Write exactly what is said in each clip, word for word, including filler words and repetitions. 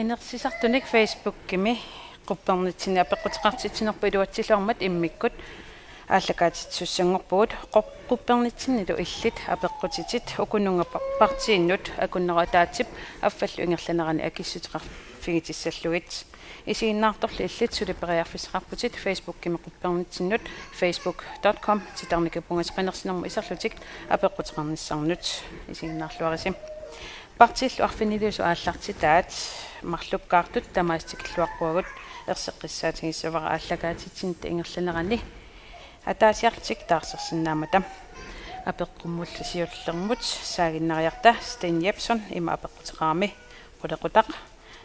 Inersisartunik Facebookimi quppernitsinni apeqquteqartitsinerput iluatsilluarmat immikkut aallakaatitsisussanngorpugut. Qu-, quppernitsinnilu illit apeqqutitit ukununnga pa-, partiinnut akunnerup ataatsip affallu ingerlanerani akissuteqarfigitissallugit. Isiginnaartorli illit suli periarfissaqarputit Facebookimi quppernitsinnut facebook dot com titarnikup ungaseqinersinermut iserlutik apeqquteqarnissannut. Isiginnaarluarisi. Partiillu arfiniliusut aallartitaat marlukkaartut tamaasa tikilluaqquagut erseqqissaatigissavara aallakaatitsinerata ingerlanerani ataasiarlutik taarsersinnaammata. Apeqqummullu siullermut saaginnariarta Sten Jepsen ima apeqquteqarami: Qulequtaq: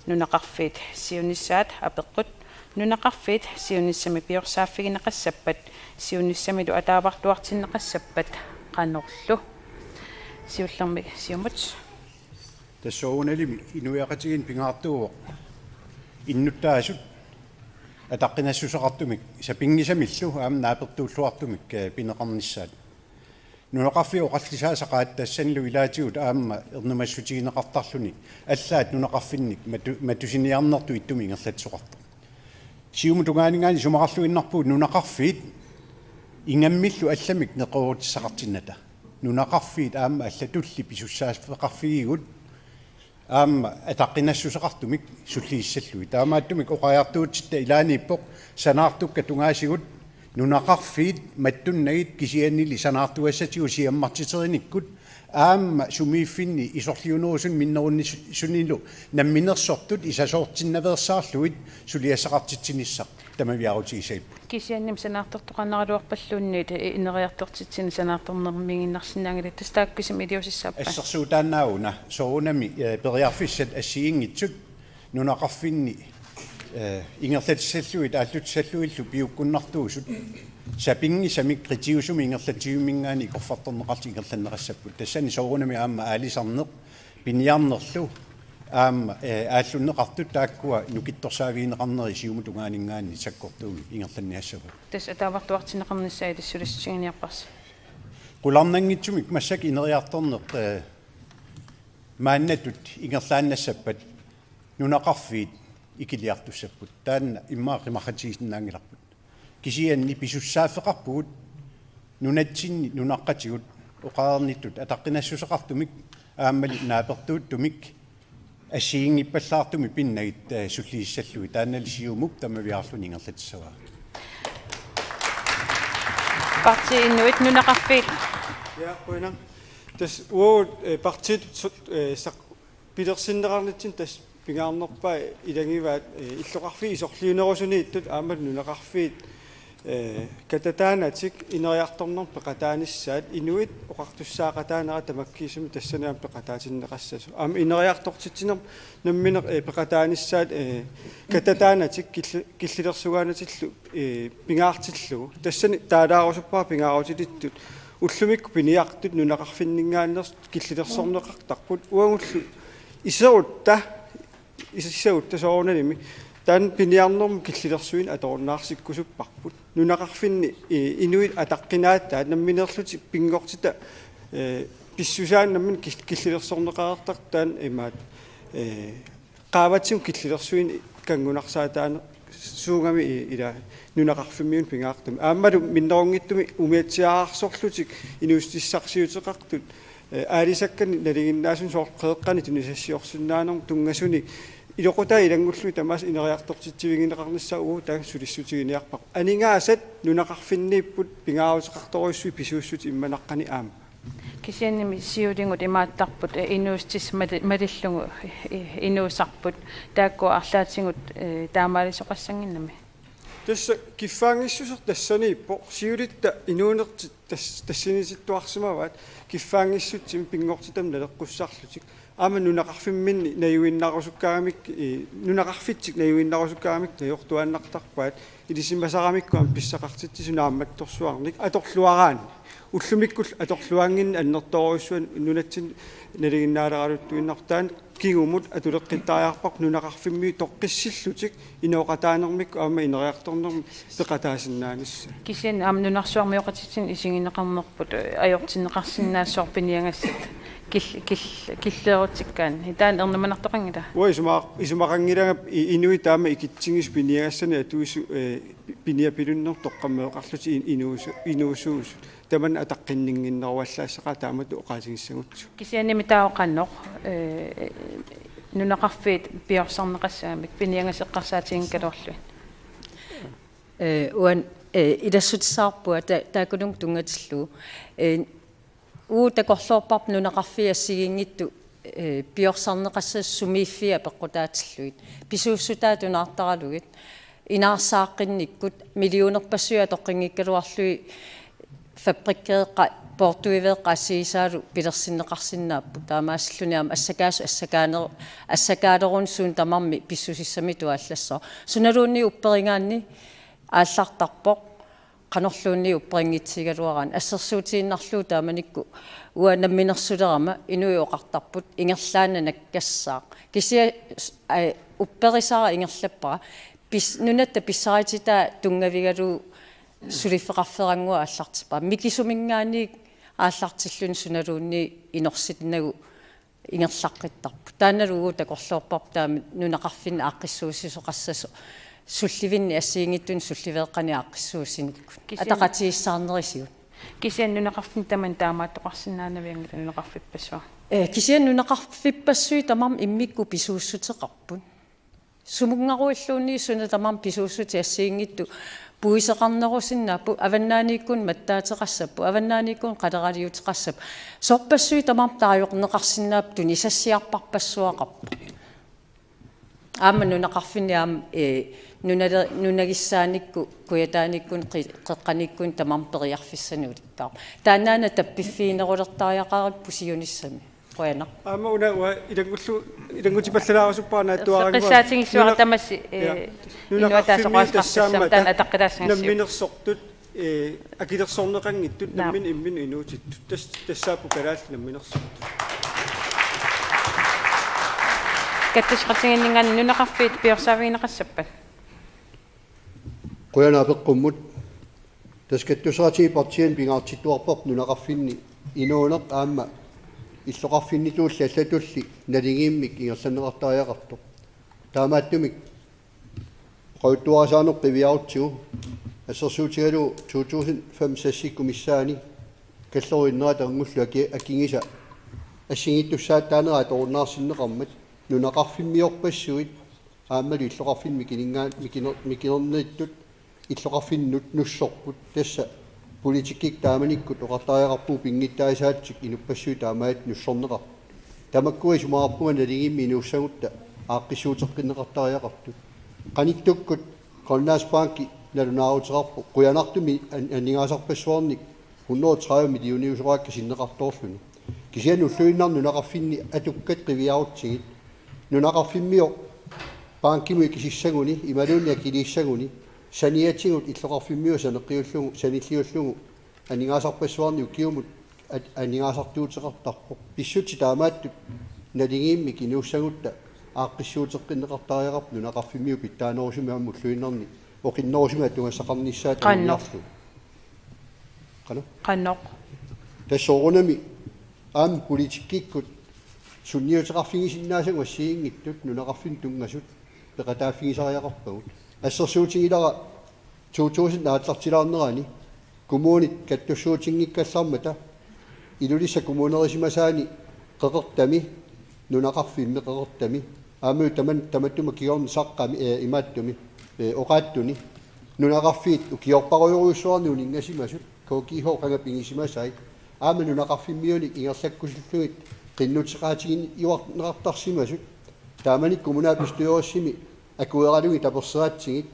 Nunaqarfiit siunissaat apeqqut: Nunaqarfiit siunissami piorsaaffigineqassappat, siunissamilu ataavartuartinneqassappat qanorlu? Siullermik Siumut. Tassa soorunalimi inuiaqatigiinni pingaartuuvoq innuttaasut ataqqinassuseqartumik sapinngisamillu aamma naapertuulluartumik, eh, pineqarnissaat. Nunaqarfiit oqallisaasaqaat tassanilu ilaatigut aamma ernumassutigineqartarluni allaat nunaqarfinnik matu-, matusiniarnertut ittumik ingerlatsisoqartoq. Siumup tungaaninngaanniit isumaqarluinnarpugut nunaqarfiit ingammillu allamik neqeroorutissaqartinnata. Nunaqarfiit aamma allatulli pisussaaffeqarfigigut aamma ataqqinassuseqartumik sulliussallugit. Taamaattumik oqariartuutitta ilaaniippoq sanaartukkat tungaasigut nunaqarfiit mattunnagit kisiannili sanaartugassatigut siammartiterinikkut aamma sumiiffinni isorliunerusuni minnerunnisunilu namminersortut isasoortinnaveersaarlugit suliassaqartitsinissaq tamaviaarutigissagipput. Kisiannimi sanaartortoqarnaraluarpalluunniit ineriartortitsineq sanaartornermiiginnarsinnaanngilaq, tassa taakku kisimik iliuusissaappat? Assersuutaannaavunga soorunami, eh, periarfissat assigiinngitsut nunaqarfinni, eh, ingerlatissallugit aallutissallugillu piukkunnartuusut sapinngisamik qitiusumik ingerlatsivimminngaanniit ikorfartorneqarlutik ingerlanneqassapput. Tassani soorunami aamma aalisarneq piniarnerlu aamma, eh, aallunneqartut taakkua nukittorsaavigineqarneri Siumup tungaaninngaanniit sakkortuumik ingerlanniassapput. Tassa ataavartuartinneqarnissaa ilissi sulissutiginiarparsi. Qularnanngitsumik massakkut ineriartorneq, eh, maannatut ingerlaannassappat nunaqarfiit ikiliartussapput. Taanna immaqa qimarratigisinnaanngilarput. Kisianni pisussaaffeqarpugut nunatsinni nunaqqatigut oqarnittut ataqqinassuseqartumik aammali naapertuuttumik assigiinngippallaartumik pinnagit, eh, sulliussallugit, taannali Siumup tamaviaarluni ingerlatissavaa. Partii Inuit Nunaqarfiit. Ja, qujanaq. Tassa uagut, eh, partiit su-, eh, saq-, pilersinneqarnitsinni tassa pingaarnerpaat ilagivaat, eh, illoqarfiit isorliunerusuniittut aamma nunaqarfiit, eh, katataanatik ineriartornermut peqataanissaat. Inuit oqartussaaqataanera tamakkiisumik tassani aamma peqataatinneqassasoq. Aamma ineriartortitsinermut nammineq, eh, peqataanissaat, eh, katataanatik killi-, killilersugaanatillu, eh, pingaartillugu. Tassani taalaarusuppara pingaarutilittut ullumikkut piniartut nunaqarfinninngaanneersut killilersorneqartarput. Uagullu iserutta, is-, iserutta soorunalimi taanna piniarnermut killilersuineq atorunnaarsikkusupparput. Nunaqarfinni, eh, inuit ataqqinaataat nammineerlutik pinngortitaq, eh, pissusaanut nammineq kil-, killilersorneqareertartoq taanna imaattoq, eh, qaavatigut killilersuineq kanngunarsaataaneq suugami i-, ila nunaqarfimmiunut pingaartumik. Aammalu minnerunngitsumik umiatsiaararsorlutik inuussutissarsiuteqartut, eh, aalisakkanik nalinginnaasunik soorlu qeqqani tunisassiorsinnaanermut tunngasunik iloqutai ilanngullugit tamaasa ineriartortitsivigineqarnissaa uagut taanna sulissutiginiarparput. Aningaasat nunaqarfinniipput pingaaruteqartorujussuit pisuussutit immaqa naqqani aamma. Kisiannimi siuligut imaattarput, eh, inuussutissat mali-, malillugu, eh, inuusarput, taakku arlaatigut, eh, taamaalisoqassannginnami. Tassa kiffaanngissuseq tassaniippoq, siulitta inuunertik tas-, tassinitittuarsimavaat kiffaanngissutsiminnik pinngortitami naleqqussarlutik. Aamma nunaqarfimminni najuinnarusukkaaramik, eh, nunaqarfitsik najuinnarusukkaaramik najortuaannartarpaat, ilisimasaramikku aamma pissaqartitsisut naammattorsuarnik atorluaraanni. Ullumikkullu atorluannginneq annertoorujussuarmik nunatsinni nalinginnaaleraluttuinnarpoq, taanna kingumut atuleqqittariaqarparput nunaqarfimmiut toqqissillutik inooqataanermikkut aamma ineriartornermut peqataasinnaanissaat. Kisianni aamma nunarsuarmioqatitsinnut isigineqarnerput, eh, ajortinneqarsinnaassaaq piniagassat Kil-, kil-, killeerutsikkaanni. Taanna ernumanartoqanngilaq. Uanga isuma-, isumaqanngilanga i-, inuit taama ikitsigisut piniagassanik atuisut, eh, pi-, piniapilunnut toqqammeeqarlutik in-, inuusu-, inuusuusut. Tamanna ataqqinninnginneruallaassaqaaq taamatut oqaatigissagutsigit. Kisiannimi taava qanoq, eh, nunaqarfiit piorsaarneqassagamik piniagaseqqarsaatigikkaluarlugit. Eh, uanga, eh, ilassutissaqarpunga ta-, taakkununnga tunngatillugu. Eh, uagut takorloorparput nunaqarfiit assigiinngitsut, eh, piorsaarneqassasoq sumiiffii apeqqutaatillugit. Pisuussutaat tunaartaralugit. Inaarsaaqqinnikkut millionerpassuit atoqqinngikkaluarlugit fabrikkeeqqat, poortuiveeqqat assigisaalu pilersinneqarsinnaapput. Taamaasilluni aamma assakaasut assakaaner-, assakaaleruni suut tamarmik pissusissammik tuallassaaq. Sunaluunniit upperigaanni aallartarpoq. Qanorluunniit upperinngitsuugaluaraanni assersuutigiinnarlugu taamanikkut uanga namminersulerama inuit oqartarput ingerlaannaq nakkassaaq. Kisianni, ai, upperisara ingerlappara. Pis-, nunatta pissarititaa tunngavigalugu suliffeqarfeerannguaq aallartippara. Mikisuminngaanniit aallartilluni sunaluunniit inorsinnagu ingerlaqqittarput. Taannalu uagut takorloorparput taama nunaqarfinni aaqqissuussisoqassasoq sullivinni assigiinngitsunik sulliveeqqanik aaqqissuussinikkut. Kisianni ataqatigiissaarnerisigut. Kisianni nunaqarfinni tamanna taamaattoqarsinnaanavianngilaq nunaqarfippassuit. Eh, kisianni nunaqarfippassuit tamarmik immikkut pisuussuteqarput. Sumunngaruilluunniit suna tamarmi pisuussutit assigiinngitsut puiseqarnerusinnaapput, avannaaniikkunik mattaateqassapput, avannaaniikkunik qaleraliuteqassapput. Sorpassuit tamarmik taajorneqarsinnaapput tunisassiarparpassuaqarpoq. Aamma nunaqarfinni aamma, eh, nunale-, nunagissaanikkut, kujataaniikkunik, qi-, qeqqaniikkunik tamarmik periarfissanik ulikkaarput. Taannaana tappiffiginerulertariaqarpoq siunissami. Qujanaq. Aamma una uanga ilanngullu-, ilanngutipallalaarusuppara naatsuaraannguaq. Eqqissaatigissuara nuna-, tamassi, ja, eh, nunaqarfimmiut inuataasoqaasqartissamik tassaammata taanna ataqqilaassagassiuk. Namminersortut, eh, akilersorneqanngitsut, naap, nammineq imminnut inuutittut. Tas-, tassaapput kalaallit namminersortut. Kattusseqatigiinninngaanniit nunaqarfiit piorsaavigineqassappat? Qujanaq apeqqummut. Tassa kattusseqatigiit partiianni pingaartittuarparput nunaqarfinni inuuneq aamma illoqarfinnitulli allatulli naligiimmik ingerlanneqartariaqartoq. Taamaattumik oqaluttuarisaaneq qiviarutsigu assersuutigalugu to tusind fem seks-ikkut missaanni kalloriinnerata anngullu aki-, akigisa assigiittussaataanera atorunnaarsinneqarmat nunaqarfimmiorpassuit aammalu illoqarfinni mikininngaa-, mikiner-, mikinerniittut illoqarfinnut nussorput, tassa politikkikkut taamanikkut oqartariaqarpugut pinngitsaasaatsik inuppassuit taamaattut nussorneqartut. Tamakkua isumaqarpunga naligiimmik inuussagutta aaqqissuuteqqinneqartariaqartut. Qanittukkut Grønlandsbanki nalunaaruteqarpoq, qujanartumik an-, aningaasarpassuarnik hundrede tredive millioniusoraakka sinneqartoorluni. Kisianni ulluinnarni nunaqarfinni atukkat qiviarutsigit. Nunaqarfimmioq bankimut ikisissaguni, imaluunniit akiliissaguni, saniatigut illoqarfimmiut saneqqiullugu, sanilliullugu, aningaasarpassuarnik ukiumut at-, aningaasartuuteqartarpoq. Pissutsit taamaattut naligiimmik inuussagutta aaqqissuuteqqinneqartariaqarput nunaqarfimmiut pitsaanerusumik aamma ulluinnarni oqinnerusumik atugassaqarnissaat. Qanoq. Anguniarlugu. Qanoq? Qanoq? Tassa soorunami aamma politikkikkut sunniuteqarfigisinnaasagut assigiinngitsut nunaqarfinnut tunngasut peqataaffigisariaqarpagut. Assersuutigilara to tusind aallartilaarnerani kommunit kattussuutinngikkallarmata Ilulissat kommunerisimasaani Qeqertami, nunaqarfimmi Qeqertami, aamma taman-, tamatuma kingorna Saqqami, eh, imaattumi, eh, oqaatsuni, nunaqarfiit ukiorparujorujussuarnik uninngasimasut, K G H qanga pigisimasai, aamma nunaqarfimmiunik ingerlakkusullugit qinnuteqaatigiuarneqartarsimasut, taamani kommunalbestyrelsimi akueralugit taperseratsigit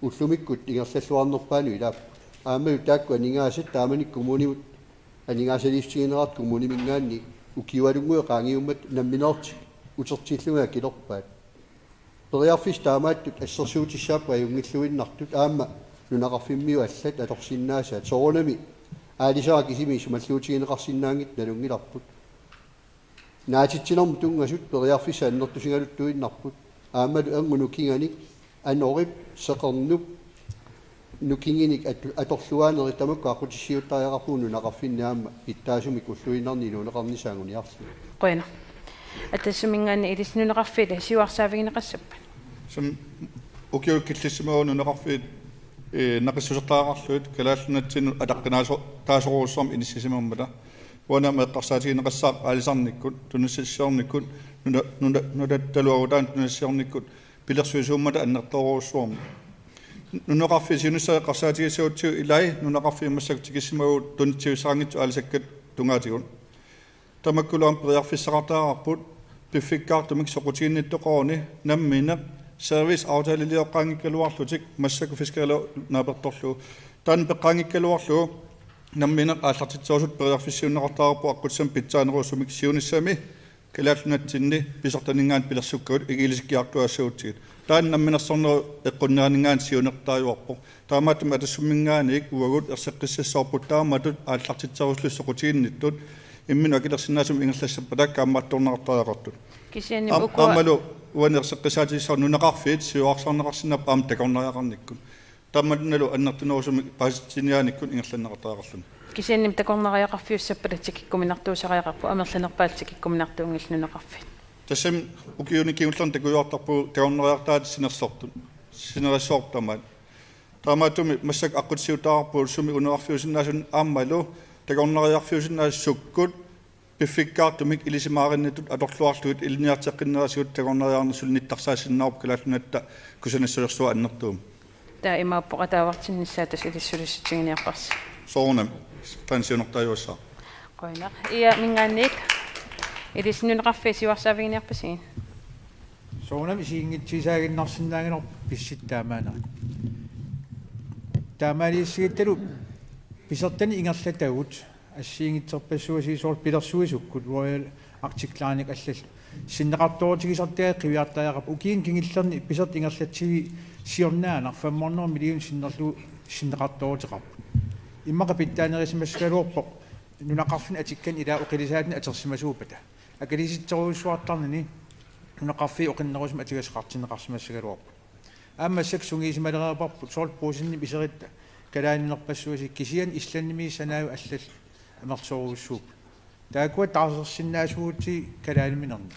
ullumikkut ingerlalluarnerpaanut ilaapput. Aammalu taakku aningaasat taamani kommunimut aningaasaliissutigineqartut kommuniminngaanniit ukiualunnguit qaangiummata nammineerlutik utertillugit akilerpaat. Periarfissat taamaattut assersuutissaapput ajunngilluinnartut aamma nunaqarfimmiut allat atorsinnaasaat. Soorunami aalisara kisimi sumalluutigineqarsinnaanngitsoq nalunngilarput. Naatitsinermut tunngasut periarfissat annertusigaluttuinnarput. Aammalu angut nukinganik anorip, seqernup, Nukinginik atu-, atorluaaneri tamakku aqqutissiuuttariaqarpugut nunaqarfinni aamma pitsaasumik ulluinnarni inuuneqarnissaq anguniarlugu. Qujanaq. Atassaminngaanniit ilissi nunaqarfiit siuarsaavigineqassappat? Som ukiut killissimavoq nunaqarfiit, eh, naqissusertariaqarlugit Kalaallit Nunatsinnut ataqqinaaso-, taasorujussuarmik inissisimammata. Uani aamma eqqarsaatigineqassaaq aalisarnikkut, tunisassiornikkut, nuna-, nuna-, nunattalu angutaanut tunisassiornikkut pilersuisuummata annertoorujussuarmik. Nunaqarfiit siunissaq eqqarsaatigissagutsigu ilai nunaqarfiit massakkut tikissimavugut tunitsivissaanngitsut aalisakkat tungaatigut. Tamakkulu aamma periarfissaqartariaqarput piffikkaartumik soqutiginnittoq Qaqortoq nammineq serviceaftalilioqqaanngikkaluarlutik massakkut fiskerilu naapertorlugu. Taanna peqqaanngikkaluarlugu nammineq aallartitserusutut periarfissiuunneqartariaqarpoq aqqutissat pitsaanerusumik siunissami Kalaallit Nunatsinni pisortaninngaanniit pilersukkagut ikilisikkiartuaassagutsigit. Taanna namminersornerup eqqunneraninngaanniit siunertariaqarpoq. Taamaattumik Atassaminngaanniit uagut erseqqissassavarput taamatut aallartitserusullutik soqutiginnittut imminnut akilersinnaasumik ingerlassappata kaammattorneqartariaqartut. Kisianni aam-, ukua- aammalu uani erseqqissaatigissavara nunaqarfiit siuarsarneqarsinnaapput aamma takornariaqarnikkut. Tamannalu annertunerusumik paasitsiniaanikkut ingerlanneqartariaqarluni. Kisiannimi takornariaqarfiussappat tikikkuminartuusariaqarpoq amerlanerpaat tikikkuminartuunngillat nunaqarfiit. Tassami ukiuni kingullerni takujuartarpugut takornariartaat sinersortut. Sinerissortut tamaat. Taamaattumik massakkut aqqutissiuuttariaqarpugut sumi nunaqarfiusinnaasunik aammalu takornariarfiusinnaasut sukkut piffikkaartumik ilisimaarinnitut atorluarlugit ilinniarteqqinnerisigut takornariarneq suli nittarsaassinnaavarput Kalaallit Nunatta kusanassusersuaq annertuumik. Taava imaappoq ataavartinnissaa tassa ilissi sulissutiginiarparsi. Soorunami. Taanna siunertariaqassaaq. Qujanaq. Iamminngaanniit ilissi nunaqarfiit siuarsaaviginiarpasigit? Soorunami isiginngitsuusaaginnarsinnaanngilarput pissutsit taamaanerit. Taamaaliussigalugu pisortanit ingerlatagut assigiinngitsorpassuusiisoorlu pilersuisukkut Royal Arctic Line-ip allallu sinneqartoorutigisartagaat qiviartariaqarput. Ukiuni kingullerni pisortat ingerlatsivit siornaaneq femhundrede million sinnerlugu sinneqartooruteqarput. Immaqa pitsaanerisimassagaluarpoq nunaqarfinni atikkanik ilaa oqilisaatinik atorsimasuuppata. Akiliisitsorujussuartarnini nunaqarfiit oqinnerusumik atugassaqartinneqarsimassagaluarput. Aamma massakkut sungiusimaleriarparput soorlu Brugsenimi iseritta kalaalinerpassuusiit kisianni Islandimiit sanaajuit allallu amerlasoorujussuupput. Taakkua taarsersinnaasuugutsigu kalaaliminerni.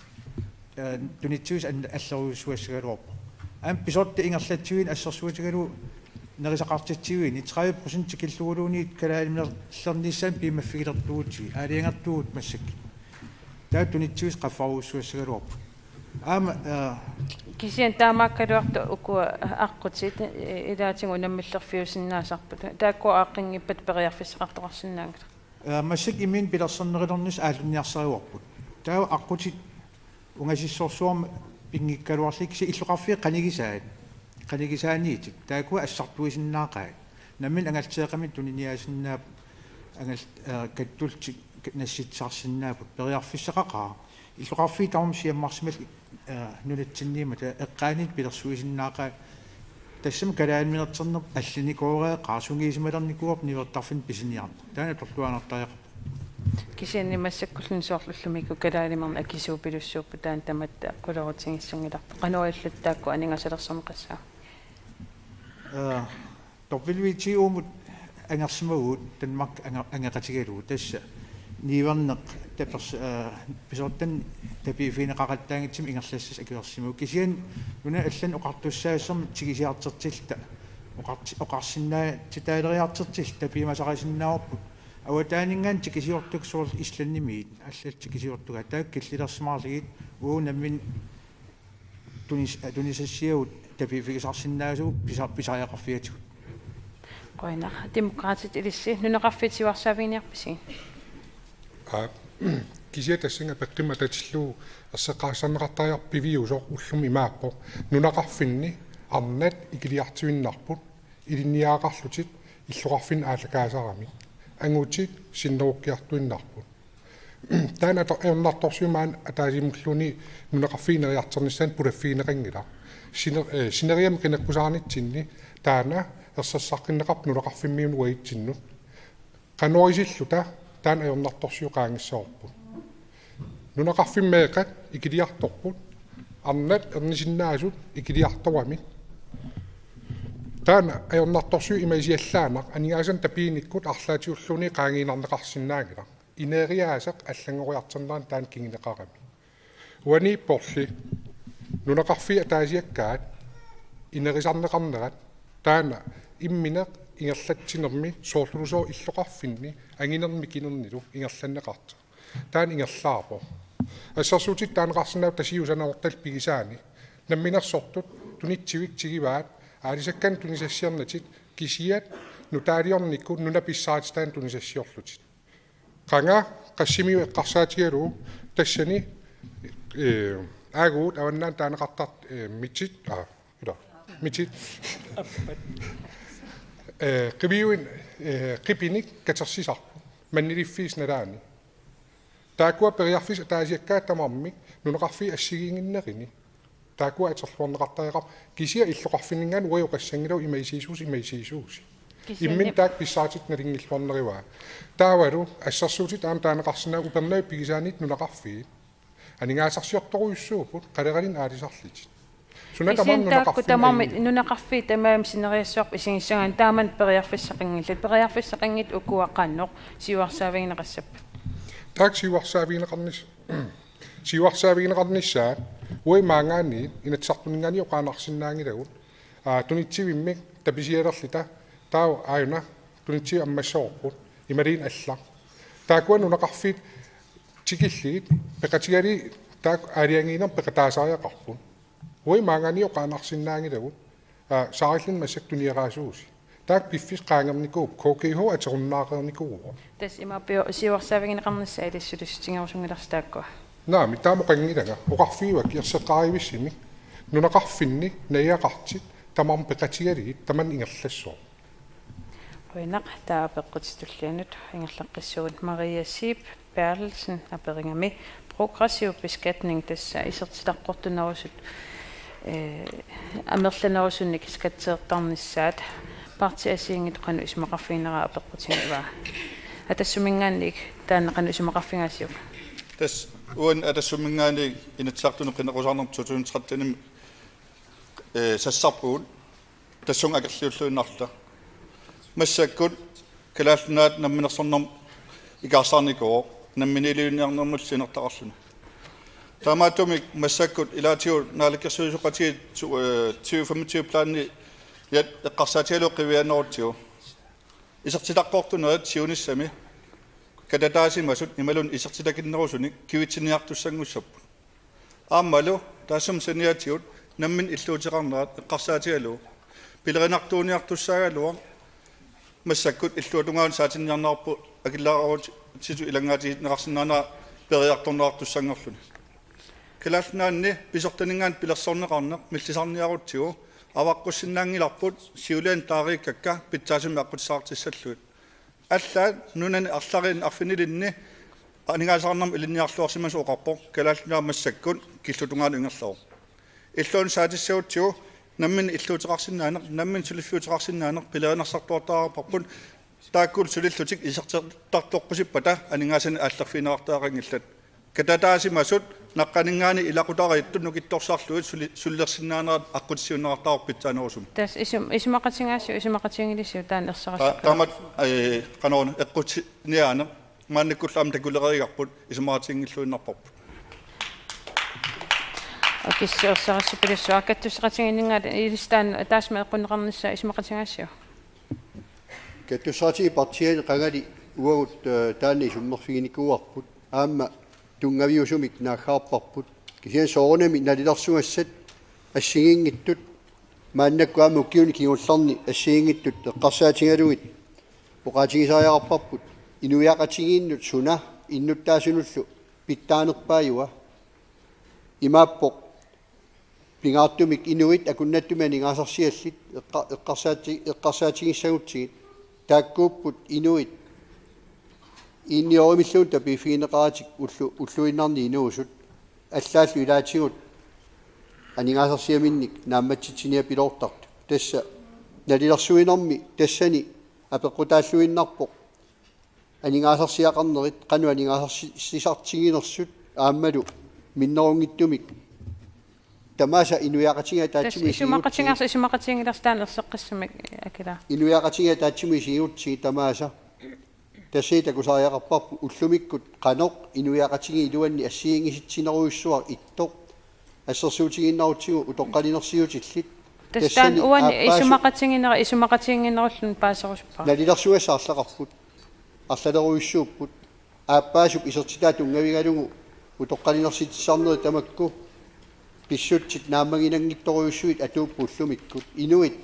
Eh, tunitsiviusoq an-, allerujussuassagaluarpoq. Aamma pisortat ingerlatsiviini assersuutigalugu nerisaqartitsiviini tredive procent tikilluguluunniit kalaaliminerlernissaanut piumaffigilertuugutsigu aalajangertuugut massakkut. Taava tunitsiviusoq qaffarujussuassagaluarpoq. Aamma, eh, kisianni taamaakkaluartoq ukua aqqutit, eh, ilaatigut unammillerfiusinnaasarput. Taakkua aaqqinngippat periarfissaqartoqarsinnaanngilaq. Eh, massakkut imminut pilersornerulernissaq aallunniarsarivarput. Taava aqqutit ungasissorsuarmik pinngikkaluarlugit kisianni illoqarfiit qanigisaat, qanigisaaniittut taakkua assartuisinnaaqaat. Nammineq angallatseeqqamik tuniniaasinnaapput angal-, eh, kattullutik nassitsisarsinnaapput. Periarfissaqaqaaq. Illoqarfiit tamarmik siammarsimallutik, eh, nunatsinniimmata eqqaaniittut pilersuisinnaaqaat. Tassami kalaaliminertitsinerput allanikoortoqaaq sungiusimalernikuuarput niuertarfinni pisiniarneq. Taanna atorluaannartariaqarpoq. Kisianni massakkulluunniit soorlu ullumikkut kalaalimineq akisuupilussuupput taanna tamatta qulerutigissanngilarput. Qanoq ililluta taakku aningaasaliisarneqassapput? Eh, W T O-mut angersimavugut Danmark ange-, angeqatigalugu tassa niuerneq tapers-, eh, pisortanit tapiiffigineqaqattaanngitsumik ingerlassasoq akuersimavugut. Kisianni nunat allanut oqartussaassammat tigusisartertilluta oqart-, oqarsinnaatsitaaleriartortilluta tapiumasarisinnaavarput. Avataaninngaanniit tigusiortut soorlu Islandimiit allallu tigusiortugaat taakku killilersimaarlugit uagut nammineq tunis-, tunisassiagut tapiiffigisarsinnaasugut pisa-, pisariaqarfiatigut. Qujanaq. Demokraatit ilissi nunaqarfiit siuarsaaviginiarpasigit? Aa, kisianni tassannga peqqimmat atatillugu erseqqissarneqartariaqarpoq piviusoq ullumi imaappoq: nunaqarfinni arnat ikiliartuinnarput ilinniagaqarlutik illoqarfinni aallakaasaramik. Angutit sinnerukkiartuinnarput. Taanna ato-, ajornartorsiut maani ataasimulluunniit nunaqarfiit ineriartornissaannut pulaffigineqanngilaq. Siner-, eh, sineriammi qineqqusaarnitsinni taanna ersersaqqinneqarpoq nunaqarfimmiunut uagutsinnut. Qanoq isilluta taanna ajornartorsiut qaangissavarput. Nunaqarfimmi meeqqat ikiliartorput. Arnat ernisinnaasut ikiliartoramik. Taanna ajornartorsiut imaasiallaannaq aningaasanik tapiinikkut arlaatiulluunniit qaangiinnarneqarsinnaanngilaq. Ineriaaseq allanngoriartornerani taanna kinguneqarami. Uaniipporli nunaqarfiit ataasiakkaat inerisarneqarnerat taanna immineq ingerlatsinermi soorlulusooq illoqarfinni anginermi mikinernilu ingerlanneqartoq. Taanna ingerlaarpoq. Assersuutitut taaneqarsinnaavoq Tasiusanaortal pigisaani. Namminersortut tunitsivik tigivaat aalisakkanik tunisassiornatik kisiat nutaaliornikkut nunap pissarititaanut tunisassiorlutik. Qanga qassimiu eqqarsaatigalugu tassani, eh, aagugut avannaani taaneqartart, eh, mitit, ah, ila, mitit. Eh, qiviuin, eh, qipinik katersisarput manniliffiisa nalaani. Taakkua periarfissat ataasiakkaat tamarmik nunaqarfiit assigiinnginnerini. Taakkua atorluarneqartariaqarput kisianni illoqarfinninngaanniit uagut oqassanngillat imaasiisuusi, imaasiisuusi. Kisianni imminut taakku pissaatit nalinngilluarnerivaa. Taavalu assersuutitut aamma taaneqarsinnaavoq Upernavip pigisaaniittut nunaqarfiit aningaasarsiortorujussuupput qaleralinnik aalisarlutik. Suna tamarmi kisianni taakku nunaqarfinni tamarmik ajunngillat. Nunaqarfiit tamarmik sineriassavarput isigissagaanni taamani periarfissaqanngillat. Periarfissaqanngitsut ukua qanoq siuarsaavigineqassappat? Taakku siuarsaavigineqarnis-, siuarsaavigineqarnissaat uagut maanngaanniit Inatsisartuninngaanniit oqaannarsinnaanngilagut. Aa, tunitsivimmik tapisialerluta taava aajuna tunitsivik ammassavarput imaluunniit allaq. Taakkua nunaqarfiit tikillugit peqatigalugit taakku aalajangiinermik peqataasariaqarput. Uagut maanngaanniit oqaannarsinnaanngilagut, aa, saarilluni massakkut tuniaraasuusi. Taakku piffissaq qaangernikuupput, K G H atorunnaarnikuuvoq. Tassa imaappoq siuarsaavigineqarnissaa ilissi sulissutigerusunngilarsi taakkua. Naamik, taama oqanngilanga, oqarfigivakkit erseqqaarivissumik nunaqarfinni najugaqartut tamarmik peqatigalugit tamanna ingerlassaaq. Qujanaq, taava apeqqutit tulliannut ingerlaqqissuugut. Maria Zeeb Berthelsen aperigami progressiv beskatning, tassa isertitaqartunerusut, eh, amerlanerusunik skatsertarnissaat partiit assigiinngitsut qanoq isumaqarfigineraa apeqqutigivaa. Atassiminngaanniit taanna qanoq isumaqarfigaasiuk? Tassa uani Atassiminngaanniit Inatsisartuni qineqqusaarnermut to tusind tretten-imi, eh, sassarpugut. Tassunga akerliulluinnarluta. Massakkut Kalaallit Nunaat namminersornermut ikaarsaarnikuuvoq, namminiilivinniarnermullu siunertaqarluni. Taamaattumik massakkut ilaatigut naalakkersuisooqatigiit su-, eh, tyve femogtyve plani eqqarsaatigalugu qivianerutsigu. Isertitaqartunerit siunissami katataasimasut imaluunniit isertitakinnerusunik kivitsinniartussanngussapput. Aammalu taassuma saniatigut nammineq illuuteqarnerat eqqarsaatigalugu pilerinartuuniartussaagaluaq massakkut illuatungaanut saatinniarneqarpoq akileraarutitut ilanngaatigineqarsinnaanera periartorneqartussanngorluni. Kalaallit Nunaanni pisortaninngaanniit pilersorneqarneq millisarniarutsigu avaqqussinnaanngilarput siuliani taariikkakka pitsaasumik aqqutissaqartissallugit. Allaat nunani arlalinni arfinilinni aningaasaqarnermut ilinniarluarsimasoq oqarpoq Kalaallit Nunaat massakkut killutungaanut ingerlavoq. Illuanut saatissagutsigu nammineq illuuteqarsinnaaneq, nammineq suliffiuteqarsinnaaneq pilerineqartartuartarparput, taakkulu sulillutik isertitaqartoqqusippata aningaasanik aallerfigineqartariaqanngillat. Katataasimasut naqqaninngaanniit ilaqutariittut nukittorsarlugit suli-, sulilersinnaanerat aqqutissiuunneqartarpoq pitsaanerusumik. Tassa isum-, isumaqatigaasiuk, isumaqatiginngilarsiuk taanna erseqqissaqaaq? Ta-, taamatut, eh, qanoruna eqqutiniaaneq maannakkullu aamma takulereerparput isumaqatiginngilluinnarparput. Akissuersarissupilussuaq, kattusseqatigiinninngaanniit ilissi taanna taassuma eqqunneqarnissaa isumaqatigaasiuk? Kattusseqatigiit partiiani qangali uagut, eh, taanna isummerfiginikuuarput. Aamma tunngaviusumik naaggaarparput. Kisianni soorunami nalilersugassat assigiinngitsut maannakkut aamma ukiuni kingullerni assigiinngitsut eqqarsaatigalugit oqaatigisariaqarparput inuiaqatigiinnut suna innuttaasunullu pitsaanerpaajua. Imaappoq pingaartumik inuit akunnattumik aningaasarsiallit eqqa-, eqqarsaati-, eqqarsaatigissagutsigit, taakkuupput inuit iinniorumilluunniit tapiiffigineqaratik ullu-, ulluinnarni inuusut, allaallu ilaatigut aningaasarsiaminnik naammatsitsiniapiloortartut. Tassa nalilersuinermi tassani apeqqutaalluinnarpoq aningaasarsiaqarnerit, qanoq aningaasarsi-, sisartiginersut aammalu minnerunngitsumik Tamaasa inuiaqatigiit ataatsimiit isumaqatigiit, isumaqatigiit taanna erseqqissumik, Akila. Inuiaqatigiit ataatsimiit isiginngortitsigit tamaasa. Tassa takusariaqarparput ullumikkut qanoq inuiaqatigiit iluanni assigiinngisitsinnerujussuaq ittoq assersuutigiinnarutsigu utoqqalinersiutillit. Tassa tassani uani aappaasu- isumaqatigiinnera-, isumaqatigiinnginnerulluni paaserusuppara. Nalilersugassat arlaqarput. Arlalerujussuupput. Aappaasup isertitaa tunngavigalugu utoqqalinersitsisarnerit tamakku pissutsit naammaginanngitsorujussuit atuupput ullumikkut. Inuit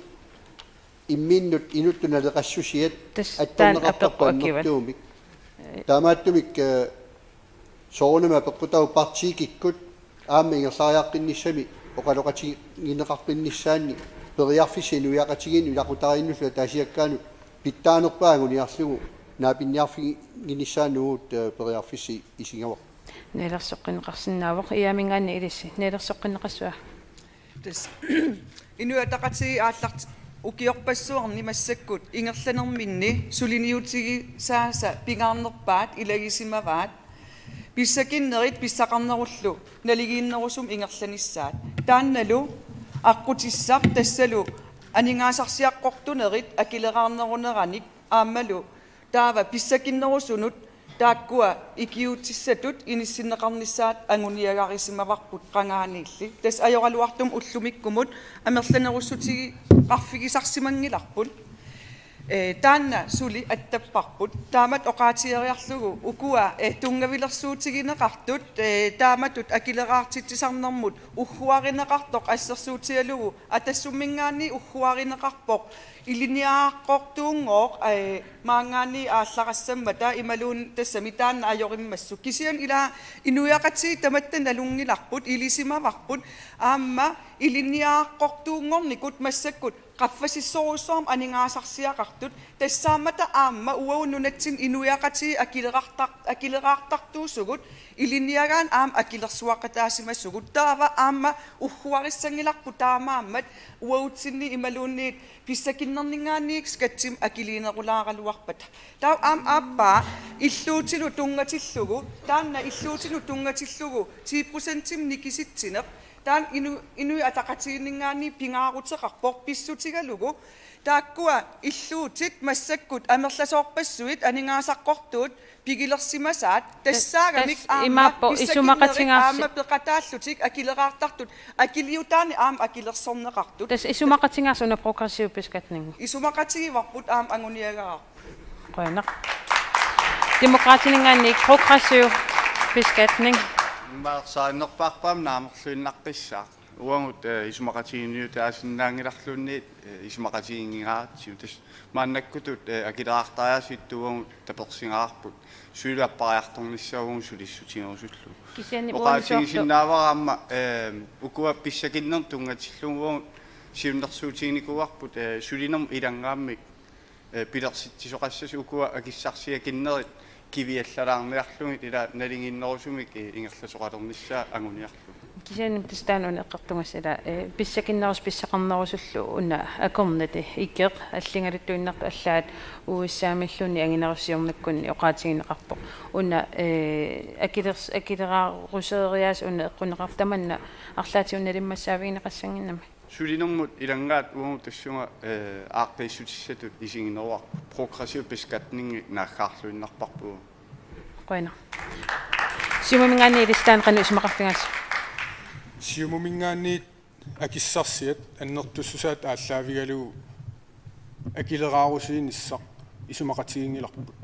imminnut inuttut naleqassusiat attorneqartarput annertuumik. Taamaattumik, eh, soorunami apeqqutaavoq partiit kikkut aamma ingerlariaqqinnissami oqaloqatigineqarpinnissaanni periarfissat inuiaqatigiinnut ilaqutariinnullu ataasiakkaanut pitsaanerpaat anguniarlugu naapinniarfiginissaanut, eh, periarfissat isigavara. Nalilersoqqinneqarsinnaavoq, Iiaaminngaanniit ilissi. Nalilersoqqinneqassava? Tassa Inuit Ataqatigiit aallartippoq ukiorpassuarni massakkut ingerlanerminni suliniutigisaasa pingaarnerpaat ilagisimavaat pissakinnerit pissaqarnerullu naligiinnerusumik ingerlanissaat. Taannalu aqqutissaq tassalu aningaasarsiaqartunerit akileraarneruneranik aammalu taava pissakinnerusunut taakkua ikiuutissatut inissinneqarnissaat anguniagarisimavarput qangaaniilli. Tassa ajoraluartumik ullumikkumut amerlanerussutigeqarfigisarsimanngilarput. Eh, taanna suli attapparput. Taamatut oqaatigeriarlugu ukua, eh, tunngavilersuutigineqartut, eh, taamatut akileraartitsisarnermut ugguarineqartoq assersuutigalugu Atassumminngaanniit ugguarineqarpoq ilinniagaqartuunngooq, eh, maanngaanniit aallarassammata imaluunniit tassami taanna ajorimmassuk. Kisianni ila inuiaqatigiit tamatta nalunngilarput, ilisimavarput, aamma ilinniagaqartuunngornikut massakkut qaffasissorujussuarmik aningaasarsiaqartut, tassaammata aamma uagut nunatsinni inuiaqatigiit akileraartar-, akileraartartuusugut, ilinniagaanni aamma akilersuaqataasimavugut, taava aamma ugguarissanngilarput taamaammat uagutsinni imaluunniit pissakinnerninngaanniit skattimik akiliinerulaaraluarpata. Taava aamma aappaa illuutinut tunngatillugu, taanna illuutinut tunngatillugu ti procentimik nikisitsineq, taanna Inu-, Inuit Ataqatigiinninngaanniit pingaaruteqarpoq pissutigalugu taakkua illuutit massakkut amerlasoorpassuit aningaasaqartuut pigilersimasaat, tassaagamik tas-, aamma imaappoq pissakinnerit isumaqatigaarsi-, aamma peqataallutik akileraartartut, akiliutaannik aamma akilersorneqartut. Tassa isumaqatigaarsi una progressiv beskatning? Isumaqatigivarput aamma anguniagarput. Qujanaq. Demokraatininngaanniit progressiv beskatning. Immaqa ersarinnerpaarput aamma naamerluinnartussaq. Uagut, eh, isumaqatigiinniutaasinnaanngilarluunniit, eh, isumaqatigiinngikkaatsigut. Tassa maannakkutut, eh, akileraartariaaseq ittoq uagut tapersigaarput. Sulilu appariartornissaa uagut sulissutigerusullugu. Kisianni oqaatigisinnaavara aamma, eh, ukua pissakinnermut tunngatillugu uagut siunnersuutiginikuuarput, eh, sulinermut ilanngaammik, eh, pilersitsisoqassasut ukua akissarsiakinnerit kiviallalaarniarlugit ila naligiinnerusumik, eh, ingerlasoqalernissaa anguniarlugu. Kisianni tassa taanna una eqqartugassara, eh, pissakinnerusut pissaqarnerusullu una akornati ikeq alligaluttuinnartoq allaat U S A-miluunniit anginerup siornikkunni oqaatigineqarpoq. Una, eh, akilers-, akileraaruseriaaseq una eqqunneqartoq tamanna arlaatigut nalimmassaavigineqassannginnami. Sulinermut ilanngaat uagut tassunga, eh, aaqqiissutissatut isigineruarput, progressiv beskatningi naaggaarluinnarparput. Qujanaq. Siumuminngaanniit ilissi taanna qanoq isumaqarfigaassi? Siumuminngaanniit akissarsiat annertussusaat aallaavigalugu akileraarusiinissaq isumaqatiginngilarput.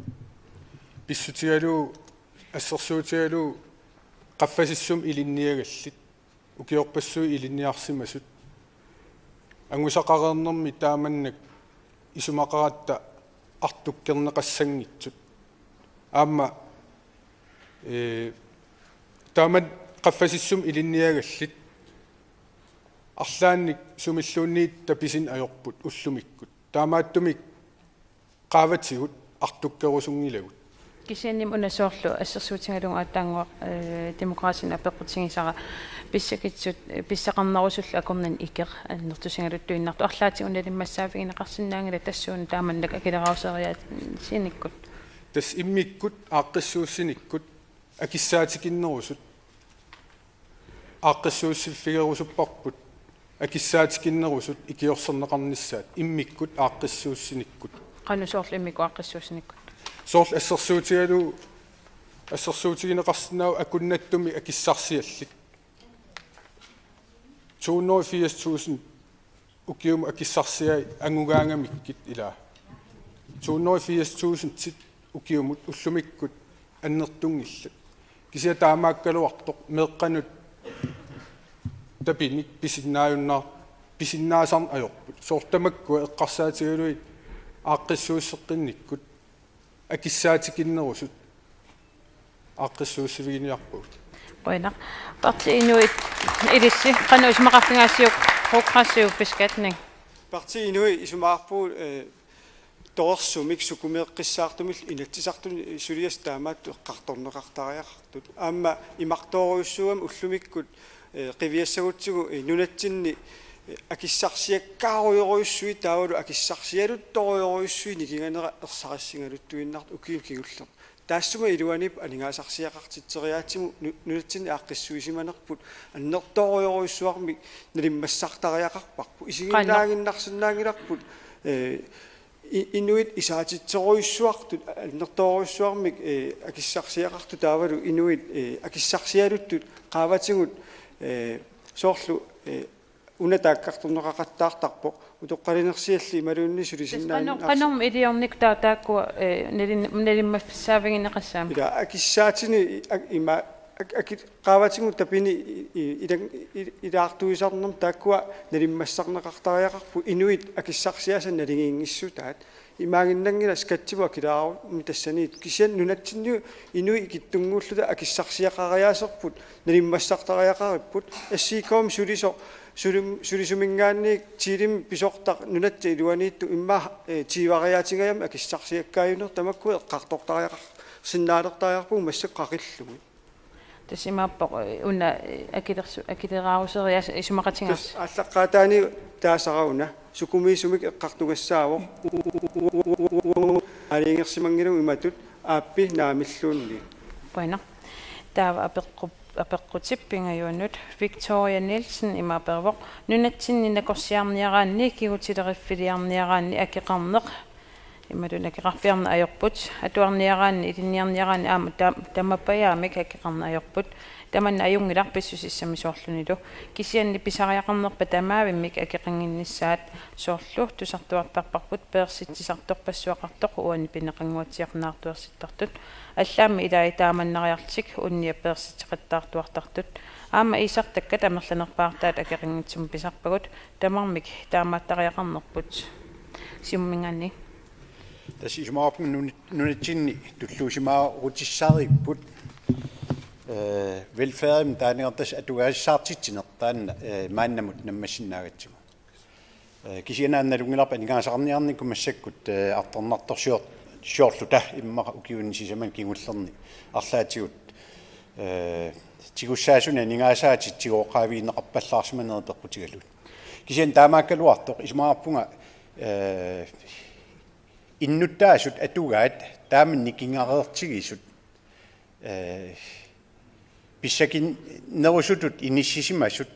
Pissutigalugu assersuutigalugu qaffasissumik ilinniagallit, ukiorpassuit ilinniarsimasut, angusaqareernermi taamannak isumaqaratta artukkerneqassanngitsut. Aamma, eh, taamak qaffasissumik ilinniagallit arlaannik sumilluunniit tapisineq ajorput ullumikkut. Taamaattumik qaavatigut artukkerusunngilagut. Kisiannimi una soorlu assersuutigalugu aatsaannguaq, eh, Demokraatinut apeqqutigisara pissakitsut, eh, pissaqarnerusullu akornanni ikeq annertusigaluttuinnartoq arlaatigut nalimmassaavigineqarsinnaanngilaq, tassuuna taamannak akileraaruseriaatsinikkut. Tassa immikkut aaqqissuussinikkut akissaatikinnerusut aaqqissuussiffigerusupparput akissaatikinnerusut ikiorserneqarnissaat immikkut aaqqissuussinikkut. Qanoq soorlu immikkut aaqqissuussinikkut? Soorlu assersuutigalugu assersuutigineqarsinnaavoq akunnattumik akissarsiallit. To hundrede og firs tusind ukiumut akissarsiai angugaangamikkit ilaa. To hundrede og firs tusindit ukiumut ullumikkut annertunngillat. Kisianni taamaakkaluartoq meeqqanut tapinik pisinnaajunnaar-, pisinnaasarneq ajorput. Soorlu tamakkua eqqarsaatigalugit aaqqissuusseqqinnikkut akissaatikinnerusut aaqqissuussiviginiarpagut. Qujanaq. Partii Inuit ilissi qanoq isumaqarfigaasiuk progressiv beskatning? Partii Inuit isumaqarpugut, eh, torersumik sukumeeqqissaartumillu Inatsisartuni suliassat taamaattut eqqartorneqartariaqartut. Aamma imartoorujussuugami ullumikkut, eh, qiviassagutsigu, eh, nunatsinni, eh, akissarsiakkaarujorujussuit taavalu akissarsialuttorujorujussuit nikinganera ersarissigaluttuinnartut ukiuni kingullerni. Taassuma iluaniippoq aningaasarsiaqartitseriaatsimi nu-, nunatsinni aaqqissuussimanerput annertoorujorujussuarmik nalimmassartariaqarparput. Isiginnaaginnarsinnaanngilarput, eh, i-, inuit isaatitserujussuartut annertoorujussuarmik, eh, akissarsiaqartut taavalu inuit, eh, akissarsialuttut qaavatigut, eh, soorlu, eh, una taakkartorneqaqattaartarpoq utoqqalinersialli imaluunniit sulisinnaanni. Qanormi iliornikkut taa-, taakkua, eh, nalin-, nalimmassaavigineqassaammat? Ila akissaatini i-, ak-, ima ak-, aki-, qaavatigut tapinik i-, i-, ilang-, i-, ilaartuisarnermi taakkua nalimmassarneqartariaqarput inuit akissarsiassat naligiinngissutaat. Imaaginnanngilaq skattimut akilaarummi tassaniittut. Kisianni nunatsinni inuit ikittunnguulluta akissarsiaqariaaserput nalimmassartariaqaripput. S I K-mi sulisoq sulim-, sulisuminngaanniit Telemik pisortaq nunatta iluaniittoq immaqa, eh, tiivariaatingajammi akissarsiakkaajunneq tamakku eqqartortariaqarsinnaalertariaqarpugut massakkut qaqillugit. Tassa imaappoq, eh, una, eh, akilersu-, akileraaruseriaaseq isumaqatigaarsi. Tassa aallaqqaataaniit taasara una sukumiisumik eqqartugassaavoq. Aalajangersimanngilagut imatut aappi naamilluunniit. Qujanaq. Taava apeqqu-, apeqqutip pingajuanut Victoria Nielsen ima apervoq: Nunatsinni nakorsiarniaraanni kigutileriffiliarniaraanni akeqarneq imaluunniit akeqarfiarneq ajorput, atuarniaraanni, ilinniarniaraanni aamma ta-, tamapajaamik akeqarneq ajorput. Tamanna ajunngilaq pissusissami soorlunilu. Kisianni pisariaqarnerpat tamaavimmik akeqannginnissaat, soorlu tusartuartarparput peersitsisartorpassuaqartoq uani pineqanguatsiaq naartuersittartut. Allaammi ilai taamannariarlutik unnia peersitseqattaartuartartut. Aamma iisartakkat amerlanerpaartaat akeqanngitsumik pisarpagut, tamarmik taamaattariaqarnerput. Siumuminngaanniit. Tassa isumaqarpunga nunat-, nunatsinni tulluusimaarutissariipput, eh, velfærdimik taaneqartut, tassa atugarissaartitsineq taanna, eh, maannamut nammassinnaagatsigu. Eh, kisianni nalunngilarput aningaasaqarniarnikkut massakkut, eh, artornartorsior-, siorluta immaqa ukiuni sisamani kingullerni arlaatigut, eh, tigussaasunik aningaasaatit tigooqqaavigineqarpallaarsimanerat peqqutigalugu. Kisianni taamaakkaluartoq isumaqarpunga, eh, innuttaasut atugaat taama nikingareertigisut, eh, pissakinnerusutut inissisimasut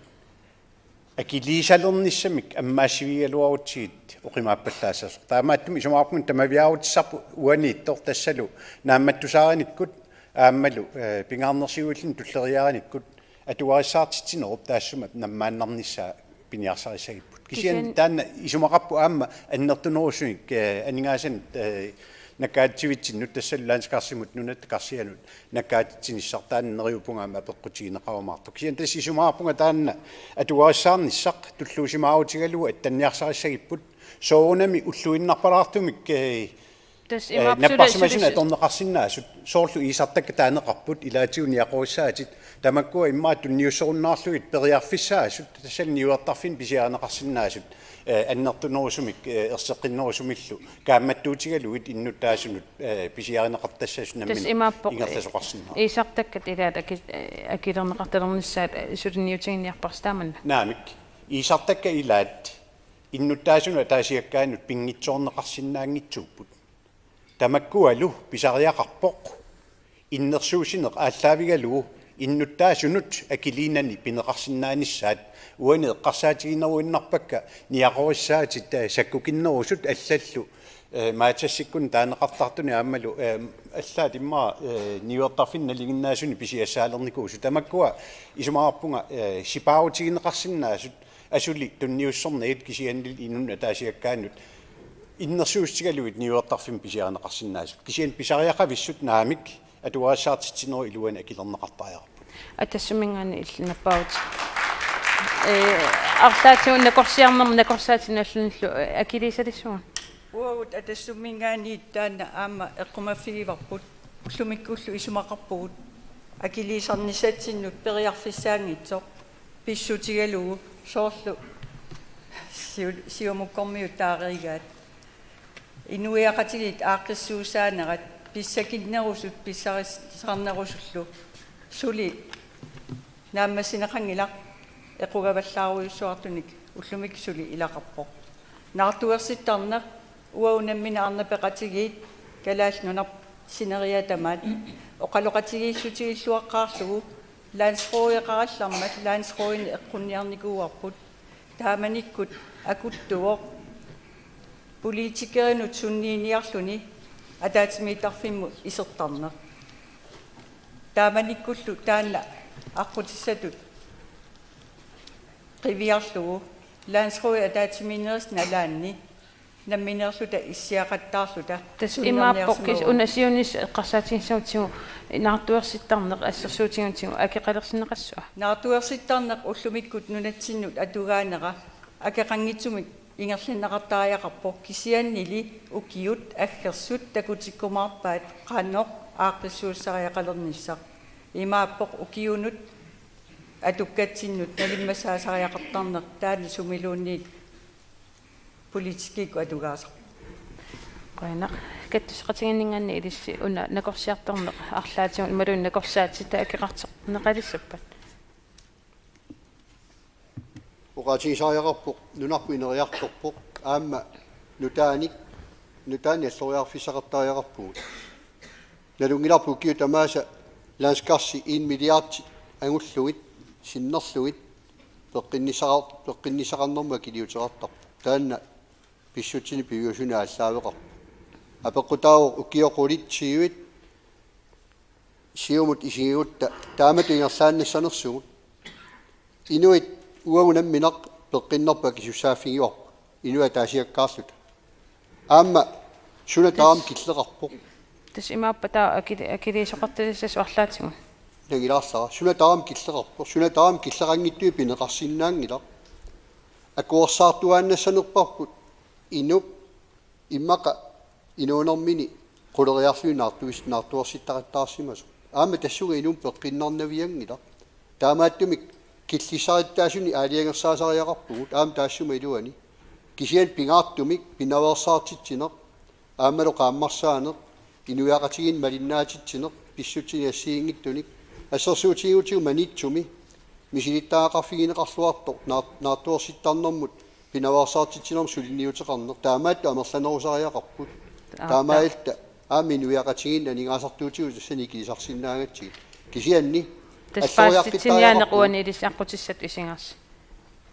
akiliisalernissamik ammaassivigigaluarutsigit oqimaappallaassasoq. Taamaattumik isumaqarpunga tamaviaarutissarput uaniittoq tassalu naammattusaarinikkut aammalu, eh, pingaarnersiuilluni tulleriiaarinikkut atugarissaartitsinerup taassuma nammaannarnissaa piniarsarissagipput. Kisianni kisianni taanna isumaqarpoq aamma annertunerusunik, eh, aningaasanik, eh, nakkaatitsivitsinnut tassalu Landskarsimut Nunatta karsianut nakkaatitsinissaq taanna neriuppunga aamma apeqqutigineqarumaartoq. Kisianni tassa isumaqarpunga taanna atugarissaarnissaq tulluusimaarutigalugu attanniarsarissagipput soorunami ulluinnarpalaartumik, eh, tassa eh, imaappoq suli-, napparsimasuni suli-, atorneqarsinnaasut, soorlu iisartakkat taaneqarput, ilaatigut niaqorissaatit, tamakkua immaqa tunniussorunnaarlugit periarfissaasut, tassalu niuertarfinni pisiarineqarsinnaasut, eh, annertunerusumik, eh, erseqqinnerusumillu kaammattuutigalugit innuttaasunut, eh, pisiarineqartassasut. Tassa nammineq imaappoq, ingerlasoqarsinnaavoq. Iisartakkat ilaat aki-, eh, akilerneqartalernissaat, eh, suliniutiginiarparsi taamanna? Naamik. Iisartakkat ilaat innuttaasunut ataasiakkaanut pinngitsoorneqarsinnaanngitsuupput. Tamakkualu pisariaqarpoq innersuussineq aallaavigalugu innuttaasunut akiliinani pineqarsinnaanissaat uani eqqarsaatigineruinnarpakka niaqorissaatit, eh, sakkukinnerusut allallu, eh, Matassikkunnut taaneqartartuni aammalu, eh, allaat immaqa, eh, niuertarfinni nalinginnaasuni pisiassaalernikuusut. Tamakkua isumaqarpunga, eh, sipaarutigineqarsinnaasut asuli tunniussornagit kisiannili inunnut ataasiakkaanut innersuussutigalugit niuertarfimmi pisiarineqarsinnaasut. Kisianni pisariaqavissut naamik atugarissaartitsinerup iluani akilerneqartariaqarput. Atassumminngaanniit illit nappaavutit. Ee, arlaatigut nakorsiarnermut nakorsaatinik allanilu, ee, akiliisalissuunga. Uagut Atassumminngaanniit taanna aamma eqqumaffigivarput, ullumikkullu isumaqarpugut akiliisarnissatsinnut periarfissaanngitsoq pissutigalugu, soorlu Siu-, Siumukkormiut taareeraat. Inuiaqatigiit aaqqissuussaanerat pissakinnerusut pissarisarnerusullu suli naammassineqanngilaq, equgavallaarujussuartunik ullumikkut suli ilaqarpoq. Naartuersittarneq uagut nammineq arnat peqatigiit Kalaallit Nunaat sineriak tamaat oqaloqatigiissutigilluaqqaarlugu landsrådeqarallarmat landsrådini eqqunniarnikuuarput. Taamanikkut akuttuvoq politikerinut sunniiniarluni ataatsimiittarfimmut isertarneq. Taamanikkullu taanna aqqutissatut qiviarlugu landsrådi ataatsimiinnerisa nalaanni nammineerluta issiaqattaarluta. Tassa imaappoq kis-, sunnerniarsimavaa. Una siunissaq eqqarsaatigissagutigu naartuersittarneq assersuutigutigu akeqalersinneqassua. Naartuersittarneq ullumikkut nunatsinnut atugaanera akeqanngitsumik ingerlanneqartariaqarpoq, kisiannili ukiut aggersut takutikkumaarpaat qanoq aaqqissuussisariaqalernissaq. Imaappoq ukiunut atukkatsinnut nalimmassaasariaqartarneq taanna sumiluunniit politikkikkut atugaasarpoq. Qujanaq. Kattusseqatigiinninngaanniit ilissi una nakorsiartorneq arlaatigut imaluunniit nakorsaatit akeqartorneqalissappat? Oqaatigisariaqarpoq, nunarput ineriartorpoq, aamma nutaanik, nutaanik alloriarfissaqartariaqarpugut. Nalunngilarput ukiut tamaasa landskarsi en milliard angullugit, sinnerlugit, peqqinnissaqar-, peqqinnissaqarnermut akiliuteqartarpoq. Taanna pissutsinik piviusunik aallaaveqarpoq. Apeqqutaavoq ukiut qulit tyvit Siumut isigigutta taamatut ingerlaannassanersugut. Inuit uagut nammineq peqqinnerput akisussaaffigivarput. Inuit ataasiakkaarluta. Aamma suna taama killeqarpoq. Tassa imaappa taava akili-, akiliisoqartalissasoq arlaatigut? Nangilaarlara. Suna taama killeqarpoq. Suna taama killeqanngitsumik pineqarsinnaanngilaq. Akuersaartuaannassanerparput inuk immaqa inuunermini quleriarluni naartuis-, naartuersittaqattaarsimasoq. Aamma tassunga inummut peqqinnarnavianngilaq. Taamaattumik killissarittaasunik aalajangersaasariaqarpugut, aamma taassuma iluani. Kisianni pingaartumik pinaveersaartitsineq, aammalu qaammarsaaneq, inuiaqatigiinni malinnaatitsineq, pissutsinik assigiinngitsunik, assersuutigigutigu Maniitsumi misilittagaqarfigineqarluartoq naar-, naartuersittarnermut pinaveersaartitsinermut suliniuteqarneq, taamaattoq amerlanerusariaqarput. Aa, taamaalilluta aamma inuiaqatigiinni aningaasartuutigut tassani ikilisarsinnaagatsigit. Kisianni tassa alloriaqqittaa- paasitsiniaaneq uani ilissi aqqutissatut isigaassi.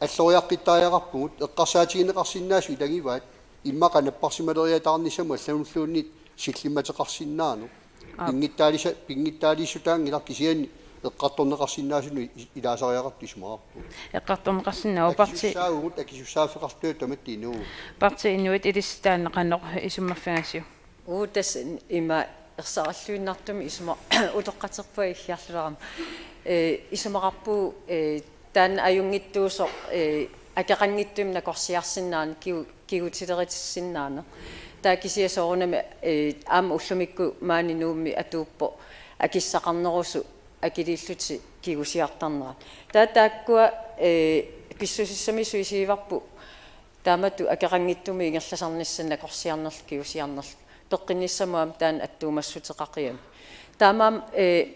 Alloriaqqittariaqarpugut, eqqarsaatigineqarsinnaasut ilagivaat, immaqa napparsimaleriataarnissamut allanulluunniit sillimmateqarsinnaaneq. Aap. Pinngitsaalisa-, pinngitsaaliissutaanngilaq, kisianni eqqartorneqarsinnaasunut i-, ilaasariaqartut isumaqarpugut. Eqqartorneqarsinnaavoq parti-. Akisussaavugut, akisussaaffeqartutut tamatta inuuvugut. Partii Inuit ilissi taanna qanoq isumaffigisiuk? Uu, tassa ima ersaralluinnartumik isuma-, utoqqaterpunga iggiarluarama. Ee, isumaqarpugut, ee, taanna ajunngitsuusoq, ee, akeqanngitsumik nakorsiarsinnaaneq kigu-, kigutileritsissinnaaneq. Taava kisianni soorunami, ee, aamma ullumikkut maani Nuummi atuuppoq akissaqarnerusut akiliillutik kigusiartarnerat. Taava taakkua, ee, pissusissamisut isigivarput taamatut akeqanngitsumik ingerlasarnissaat nakorsiarnerlu kigusiarnerlu. Peqqinnissamut aamma taanna attuumassuteqaqigamik. Taamaammat, ee,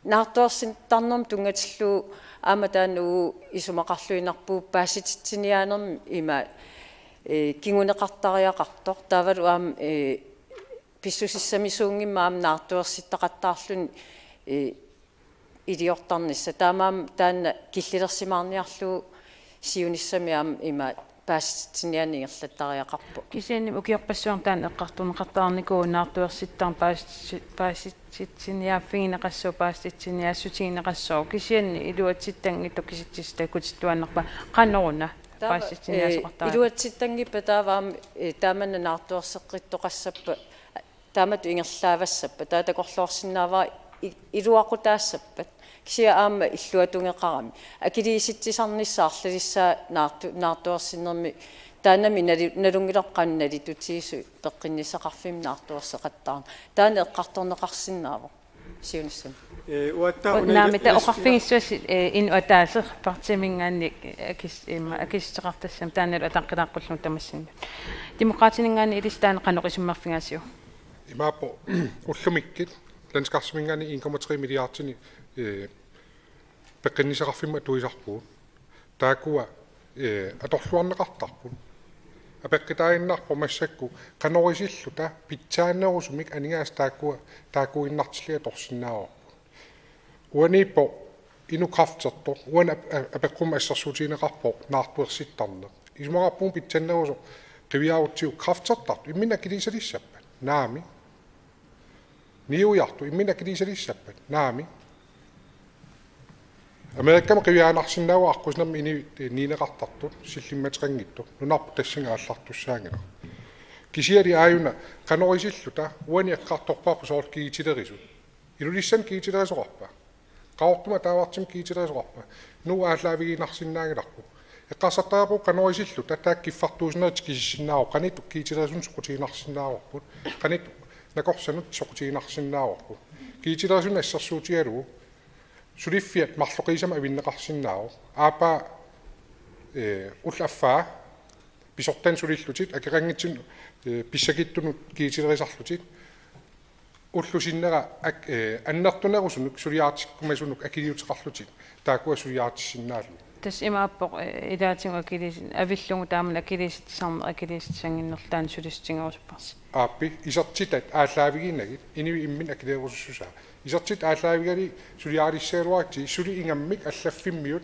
naartuersittarnermut tunngatillugu aamma taanna uagut isumaqarluinnarpugut paasititsiniaanermik ima, ee, kinguneqartariaqartoq. Taavalu aamma, ee, pissusissamisuunngimmat aamma naartuersittaqattaarluni, ee, iliortarnissaq. Taamaammat taanna killilersimaarniarlugu siunissami aamma ima paasititsiniaaneq ingerlattariaqarpoq. Kisianni ukiorpassuarni taanna eqqartorneqartarnikuuvoq naartuersittarneq paasititsi-, paasititsiniaaffigineqassaaq, paasititsiniaassutigineqassaaq. Kisianni iluatsittanngitsoq kisitsisit takutittuaannarpaa qanoruna taava, paasititsiniaasoqartariaqarpa? Eh, iluatsittanngippat taava aamma, eh, taamanna naartuerseqqittoqassappat taamatut ingerlaavassappat, taava takorloorsinnaavara i-, iluaqutaassappat. Kisianni aamma illuatungeqarami. Akiliisitsisarnissaq arlalissaa naartu-, naartuersinnermi taannami nali-, nalunngilarput qanoq nalitutigisut peqqinnissaqarfimmik naartuerseqattaarneq. Taanna eqqartorneqarsinnaavoq siunissami. Eh, uatta una naamik, taava ilissi- oqarfigissuassi, eh, inuk ataaseq partiiminngaanniit, eh, akis-, ima, akissuteqartassami taannalu ataqqilaaqqullugu tamassinnut. Demokraatininngaanniit ilissi taanna qanoq isummerfigaasiuk? Imaappoq ullumikkut landskarsiaminngaanniit en komma tre milliardinik, eh, peqqinnissaqarfimmut atuisarpugut. Taakkua, eh, atorluarneqartarput. Apeqqutaaginnarpoq massakkut qanoq isilluta pitsaanerusumik aningaasat taakkua taakkuinnartillugit atorsinnaavarput. Uaniippoq inuk kræftertoq, uani ap-, a-, apeqqummi assersuutigineqarpoq naartuersittarneq. Isumaqarpunga pitsaanerusoq qiviarutsigu kræftertartut imminnut akiliisalissappat? Naamik. Niuiartut imminnut akiliisalissappat? Naamik. Amerikami qiviaannarsinnaavoq aqqusinermi inuit niuneqartartut sillimmateqanngitsut. Nunarput tassannga aallartussaanngilaq. Kisianni aajuna qanoq isilluta uani eqqartorparput soorlu kigutilerisut. Ilulissani kigutilerisoqarpa? Qaqortumi ataavartumi kigutilerisoqarpa? Nuup aallaavigiinnarsinnaanngilarput. Eqqarsartariaqarpugut qanoq isilluta taakku kiffartuussinerit tikisissinnaavagut, qanoq kigutilerisunut soqutiginarsinnaavarput, qanoq nakorsanut soqutiginarsinnaavarput. Kigutilerisunut assersuutigalugu suliffiat marloqiusamik avinneqarsinnaavoq. Aappaa, eh, ulloq affaa pisortanit sulillutit, akeqanngitsumik, eh, pissakitsunut kigutilerisarlutit. Ulloq sinnera ak-, eh, annertunerusunut suliaritsikkumasunut akiliuteqarlutit, taakkua suliaritissinnaallugu. Tassa imaappoq, eh, ilaatigut akiliis-, avillugu taamani akiliisitsisarneq akiliisitsisannginnerlu taanna sulissutigerusupparsi. Aappi, isertitat aallaaviginagit, inuit imminnut akileerusussusaa. Isertitat aallaavigalugit suliarissagaluaritsi suli ingammik allaffimmiut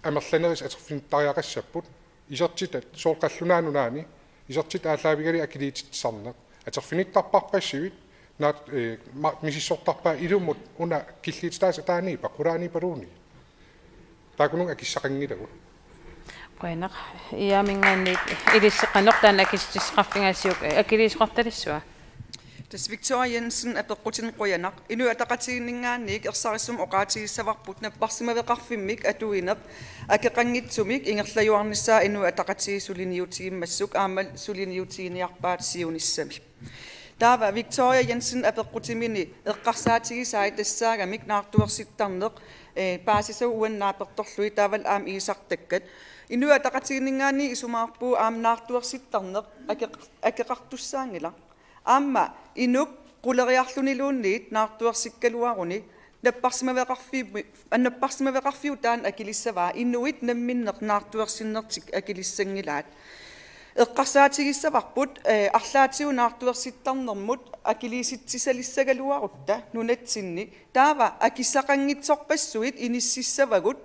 amerlanerusut atorfinittariaqassapput. Isertitat soorlu Qallunaat Nunaanni, isertitat aallaavigalugit akiliititsisarneq atorfinittarparpassuit, naat, eh, ma-, misissortarpaat ilumut una killiutitaasa ataaniippat, qulaaniippaluunniit. Taakkununnga akissaqanngilagut. Qujanaq, I A-minngaanniit ilissi qanoq taanna akissutissaqarfigaasiuk, eh, akiliisoqartalissua? Tassa Victoria Jensen apeqqutinik qujanaq. Inuit Ataqatigiinninngaanniit ersarissumik oqaatigissavarput napparsimmaveqarfimmik atuineq akeqanngitsumik ingerlajuarnissaa Inuit Ataqatigiit suliniutigimmassuk aamma suliniutiginiarpaat siunissami. Taava Victoria Jensen apeqqutimini eqqarsaatigisai tassaagamik naartuersittarneq, eh, paasisagut uani naapertorlugit taavalu aamma iisartakkat. Inuit Ataqatigiinninngaanniit isumaqarpugut aamma naartuersittarneq akeq-, akeqartussaanngilaq. Aamma inuk quleriarluniluunniit naartuersikkaluaruni napparsimmaveqarfiup-, napparsimmaveqarfiup taanna akilissavaa inuit namminneq naartuersinnertik akilissanngilaat. Eqqarsaatigissavarput, eh, arlaatigut naartuersittarnermut akiliisitsisalissagaluarutta nunatsinni. Taava akissaqanngitsorpassuit inississavagut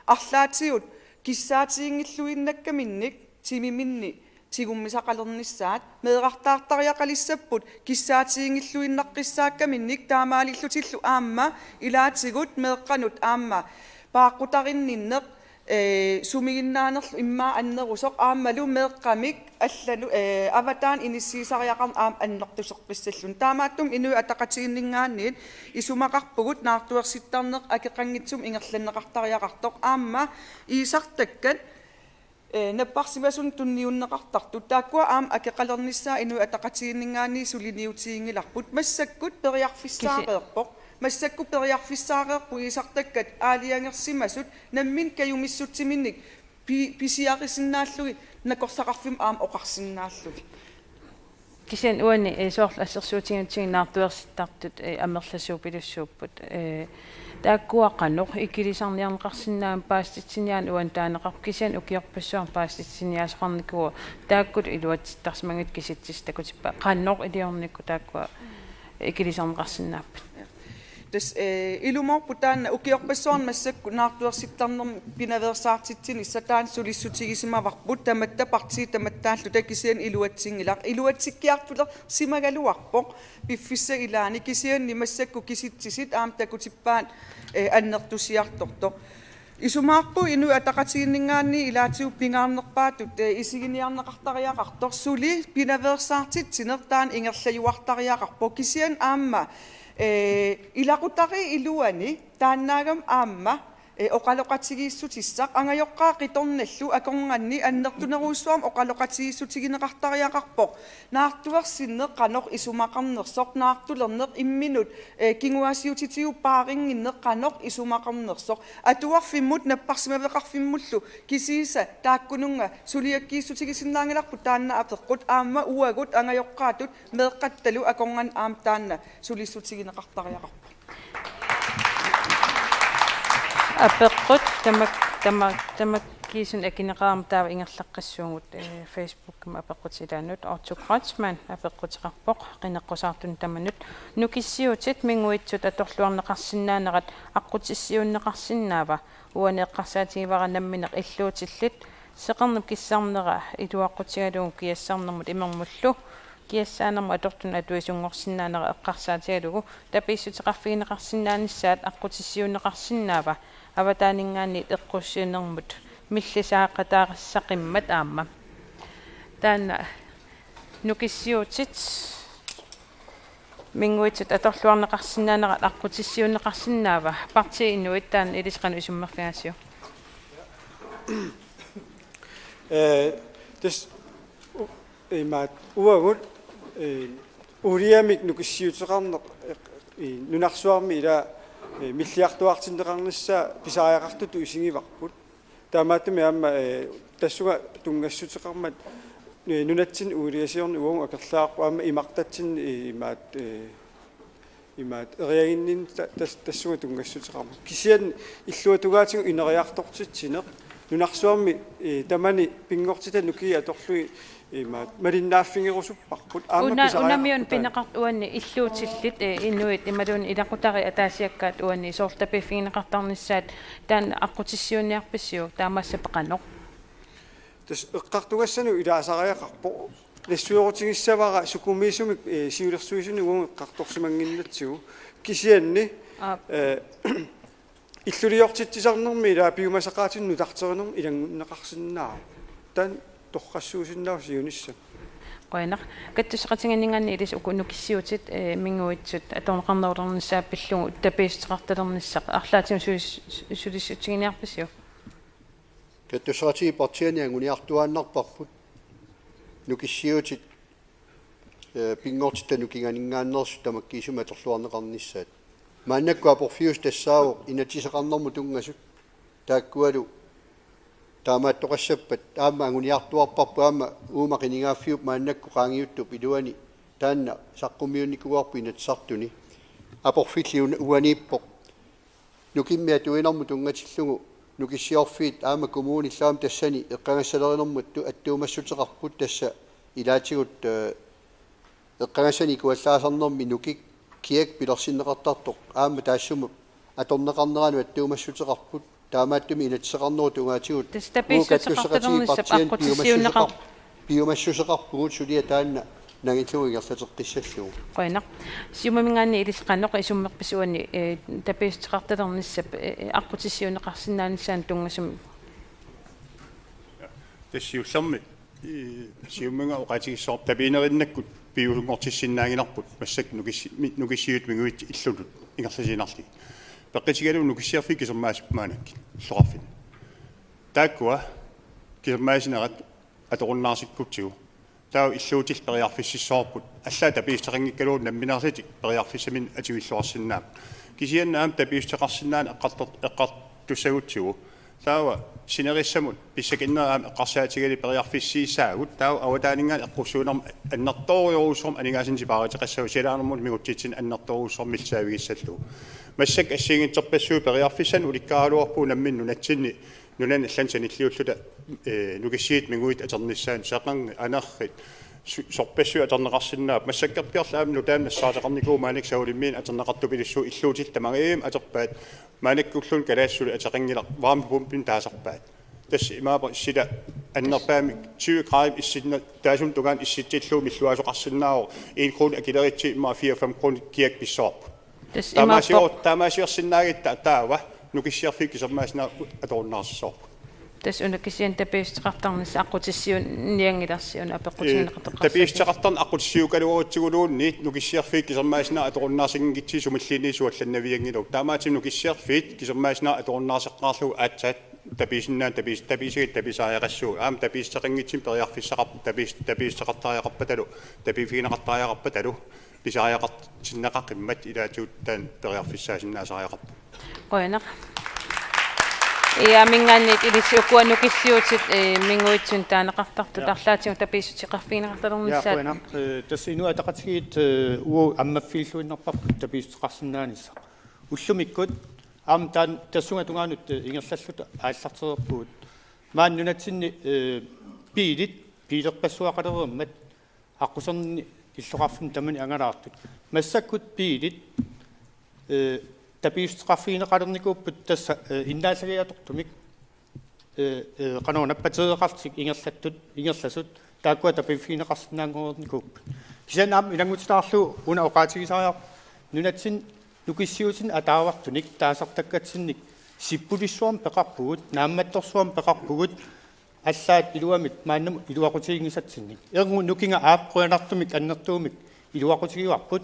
arlaatigut kissaatiginngilluinnakkaminnik timiminni tigummisaqalernissaat, meerartaartariaqalissapput kissaatiginngilluinnaqqissaakkaminnik taamaalillutillu aamma ilaatigut meeqqanut aamma paaqqutarinninneq, eh, sumiginnaanerlu immaqa annerusoq aammalu meeqqamik allanut, eh, avataani inissiisariaqarneq aamma annertuseqqissalluni. Taamaattumik Inuit Ataqatigiinninngaanniit isumaqarpugut naartuersittarneq akeqanngitsumik ingerlanneqartariaqartoq aamma iisartakkat, eh, napparsimasunut tunniunneqartartut. Taakkua aamma akeqalernissaat Inuit Ataqatigiinninngaanniit suliniutiginngilarput. Massakkut periarfissaareerpoq. Massakkut periarfissaareerpoq iisartakkat aalajangersimasut namminneq kajumissutsiminnik pi-, pisiarisinnaallugit nakorsaqarfimmut aamma oqarsinnaallugit. Kisianni uani, eh, soorlu assersuutiginnitsigit naartuersittartut, eh, amerlasuupilussuupput. Eh, taakkua qanoq ikilisarniarneqarsinnaammat paasititsiniaaneq uani taaneqarpoq kisianni ukiorpassuarni paasititsiniaasoqarnikuuvoq taakkulu iluatsittarsimanngitsut kisitsisit takutippaat qanoq iliornikkut taakkua ikilisarneqarsinnaapput. Tassa, eh, ilumoorpoq taanna ukiorpassuarni massakkut naartuersittarnermi pinaveersaartitsinissaq taanna sulissutigisimavarput, tamatta partiit tamattaalluta, kisianni iluatsinngilaq. Iluatsikkiartulersimagaluarpoq piffissap ilaani, kisianni massakkut kisitsisit aamma takutippaat, eh, annertusiartortoq. Isumaqarpunga Inuit Ataqatigiinninngaanniit ilaatigut pingaarnerpaatut, eh, isiginiarneqartariaqartoq, suli pinaveersaartitsineq taanna ingerlajuartariaqarpoq, kisianni aamma, eh, ilaqutariit iluani taannaagami aamma, eh, oqaloqatigiissutissaq, angajoqqaat qitornallu akornanni annertunerujussuarmik oqaloqatigiissutigineqartariaqarpoq. Naartuersinneq qanoq isumaqarnersoq, naartulerneq imminut, eh, kinguaassiuutitigut paarinnginneq qanoq isumaqarnersoq, atuarfimmut napparsimmaveqarfimmullu kisiisa taakkununnga suliakkiissutigisinnaanngilarput taanna apeqqut, aamma uagut angajoqqaatut meeqqattalu akornanni aamma taanna sulissutigineqartariaqarpoq. Apeqqut tamak-, tamak-, tamakkiisumik akineqarami taava ingerlaqqissuugut, eh, Facebook Apeqqutit ilaannut. Otto Kreutzmann apeqquteqarpoq qineqqusaartunut tamanut: Nukissiutit minguitsut atorluarneqarsinnaanerat aqqutissiuunneqarsinnaava? Uani eqqarsaatigivara nammineq illuutillit seqernup kissarnera iluaqutigalugu kiassarnermut imermullu. Kiassaanermut atortunut atuisunngorsinnaanera eqqarsaatigalugu tapiissuteqarfigineqarsinnaanissaat aqqutissiuunneqarsinnaava avataaninngaanniit eqqussinermut millisaaqataarissaqimmat aamma? Taanna nukissiutit minguitsut atorluarneqarsinnaanerat aqqutissiuunneqarsinnaava? Partii Inuit, taanna ilissi qanoq isummerfigaasiuk? Eh, tassa u-, imaat uagut, eh, uuliamik nukissiuteqarneq, eh, i nunarsuarmi ila, eh, milliartuaartinneqarnissaa pisariaqartutut isigivarput. Taamaattumik aamma, eh, tassunga tunngassuteqarmat, eh, nunatsinni uuliasiorneq uagut akerliarput aamma imartatsinni, eh, imaat, eh, imaat eriaginnginneq ta-, tas-, tassunga tunngassuteqarmat. Kisianni illuatungaatigut ineriartortitsineq, nunarsuarmi, eh, tamani pinngortitaq nukiit atorlugit imaat malinnaaffigerusupparput. Aamma una-, pisariaqarput unamiunneq taanna. Pineqartoq uani illuutillit, eh, inuit imaluunniit ilaqutariit ataasiakkaat uani soorlu tapiiffigineqartarnissaat, taanna aqqutissiuunniarpisiuk, taamaassapput qanoq? Tassa eqqartugassanut ilaasariaqarpoq. Nassuerutigissavara sukumiisumik, eh, siulersuisuni uagut eqqartorsimannginnatsigu. Kisianni, aap, eh, illuliortitsisarnermi ilaa piumasaqaatinik nutarterinermik ilanngunneqarsinnaavoq. Taanna torrassuusinnaavoq siunissami. Qujanaq. Katsussaqatigiinninngaanniit ilissi uku nukissiutit, eh, minguitsut atorneqarnerulernissaat pillugu tapiissuteqartalernissaq arlaatigut sulis-, sulissutiginiarpisiuk? Kattussaqatigiit partiiani anguniartuaannarparput nukissiutit, eh, pinngortitaq nukinganinngaanneersut tamakkiisumik atorluarneqarnissaat. Maannakkut aporfiusoq tassaavoq inatsiseqarnermut tunngasut, taakkualu taamaattoqassappat, aamma anguniartuaarparput aamma uuma qinigaaffiup maannakkut qaangiuttup iluani taanna saqqummiunnikuuarput Inatsisartuni. Aporfillit una-, uaniippoq. Nukimmi atuinermut tunngatillugu nukissiorfiit aamma kommunillu aamma tassani eqqagassalerinermut tu-, attuumassuteqarput, tassa ilaatigut, eh, eqqagassanik ikuallaasarnermi nukik kiak pilersinneqartartoq aamma taassuma atorneqarneranut attuumassuteqarput, taamaattumik inatsiseqarnerup tungaatigut. Tassa uagut kattussaqatigiit tapiissuteqartalernissap partiiani aqqutissiuunneqar- piumassuseqar-, piumassuseqarpugut suliaq taanna nangillugu ingerlateqqissallugu. Qujanaq. Siumuminngaanniit ilissi qanoq isummerpisiuk uani, eh, tapiissuteqartalernissap, eh, aqqutissiuunneqarsinnaanissaanut tunngasumik? Tassa siullermik, eh, Siumuminnga oqaatigissavarput tapiinerinnakkut piviusunngortissinnaanngilarput massakkut nukissi-, mi-, nukissiutit minguitsup illunut ingerlasiinnarlugit. Peqqutigalugu nukissiorfiit kisermaasapput maannakkut illoqarfinni. Taakkua kisermaasinerat atorunnaarsikkutsigu, taava illuutillit periarfississavarput, allaat tapiissuteqanngikkaluarlutik nammineerlutik periarfissaminnik atuilluarsinnaapput. Kisianni aamma tapiissuteqarsinnaaneq eqqartor-, eqqartussagutsigu, taava sinerissamut pissakinnerit aamma eqqarsaatigalugit periarfissiissaagut, taava avataaninngaanniit eqqussuunermut annertoorujussuarmik aningaasanik sipaaruteqassaaq, sialaanermut mingutsitsinni annertoorujussuarmik millisaavigissallugu. Massakkut assigiinngitsorpassuit periarfissanik ulikkaaraluarpugut namminneq nunatsinni nunani allani sanilliulluta, eh, nukissiutit minguit atornissaannut, seqernup, anersup, su-, sorpassuit atorneqarsinnaavoq. Massakkorpiarlu aamma nutaamik nassaateqarnikuuvoq maannakkut Savulimmiinik atorneqartupilussuuvoq, illuutillit tamarmik atorpaat. Maannakkulluunniit kalaallisut ateqanngilaq, varmepumpimik taasarpaat. Tassa imaappoq sila annerpaamik tyve grader issinna, taassuma tungaanut issitsillugu milluaasoqarsinnaavoq, en krone akileritsigu immaqa fire fem kroner kiak pissavarput. Tassa imaappoq. Taamaasior-, taamaasiorsinnaagatta taava Nukissiorfiit Kisermaasinnaat atorunnaarsissavarput. Tassa una kisianni tapiissuteqartarnissaq aqqutissiuunnianngilarsi, una apeqqutigineqartoqarsimasoq. Ee, tapiissuteqartarneq aqqutissiuugaluarutsiguluunniit Nukissiorfiit Kisermaasinnaat atorunnaarsanngikkitsigit sumilluunniit suallannavianngilagut. Taamaattumik Nukissiorfiit Kisermaasinnaat atorunnaaseqqaarlugu aatsaat tapiisinnaat tapiis-, tapiisagit tapisaajaqassuugut. Aamma tapiissuteqanngitsumik periarfissaqar-, tapiis-, tapiissuteqartariaqarpatalu, tapiiffigineqartariaqarpatalu, pisariaqartinneqaqimmat ilaatigut taanna periarfissaasinnaasariaqarpoq. Qujanaq. Iammingaanniit ilissi ukua nukissiuutit, ee, minguitsunik taaneqartartut. Ja. Arlaatigut tapiissuteqarfigineqartalernissaat. Ja, qujanaq. Ee, tassa Inuit Ataqatigiit, ee, uagut ammaffiilluinnarparput tapiissuteqarsinnaanissaq. Ullumikkut aamma taanna tassunga tungaanut, ee, ingerlalluta aallartereerpugut. Maani nunatsinni, ee, biilit, biilerpassuaqalereermat aqquserni illoqarfinni tamani angalaartut. Massakkut biilit, ee, tapiissuteqarfigineqalernikuupput tassa, ee, innaallagiatortumik, ee, ee, qanoq una batterieqarlutik ingerlattut, ingerlasut, taakkua tapiiffigineqarsinnaanngornikuupput. Kisianni aamma ilanngutilaarlugu una oqaatigisariaqarpoq nunatsinni nukissiuutinik ataavartunik taasartakkatsinnik sippulissuarnik peqarpugut, naammattorsuarnik peqarpugut, allaat iluamik maannamut iluaqutiginngisatsinnik. Erngup nukinga aap qujanartumik annertuumik iluaqutigivarput.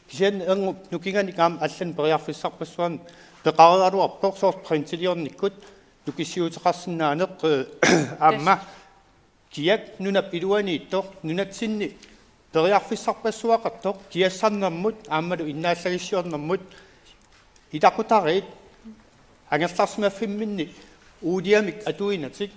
Kisianni erngup nukinganik aamma allanik periarfissarpassuarnik peqareeraluarpoq, soorlu printiliornikkut nukissiuuteqarsinnaaneq, ee, aamma kiak nunap iluaniittoq, nunatsinni periarfissarpassuaqartoq kiassarnermut aammalu innaallagissiornermut ilaqutariit angerlarsimaffimminni uuliamik atuinatik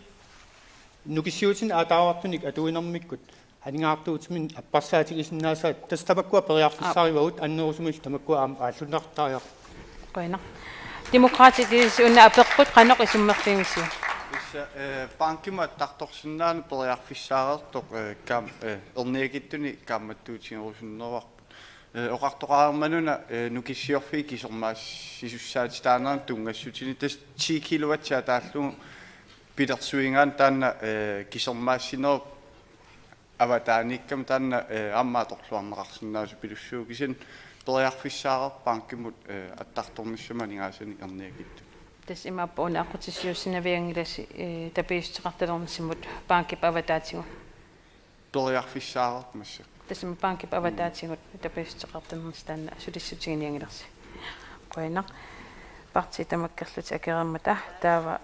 nukissiuutinik ataavartunik atuinermikkut aningaasartuutiminnik apparsaatigisinnaasaat, tassa tamakkua periarfissarivagut, annerusumillu tamakkua aamma aallunneqartariaqarput. Qujanaq. Demokraatit ilissi una apeqqut qanoq isummerfigisiuk? Tassa, ee, bankimut attartorsinnaaneq periarfissaareertoq, ee, kam-, ee, erniakitsunik kaammattuutigerusunnerarput. Ee, oqartoqarmat una, ee, Nukissiorfiit Kisermaassisussaatitaanerannut tunngassutinik tassa ti kilowatt ataallugu pilersuigaanni taanna, ee, kisermaassinerup avataaniikkama taanna, ee, aamma atorluarneqarsinnaasupilussuuvoq, kisianni periarfissaareerpoq bankimut, ee, attartornissamut aningaasanik erniakitsunik. Tassa imaappoq una aqqutissiuussinavianngilasi, ee, tapiissuteqartalernissamut bankip avataatigut. Periarfissaareerpoq massakkut. Tassami bankip avataatigut tapiissuteqartarnissaq taanna sulissutiginianngilarsi. Qujanaq. Partiit tamakkerlutik akereermata taava,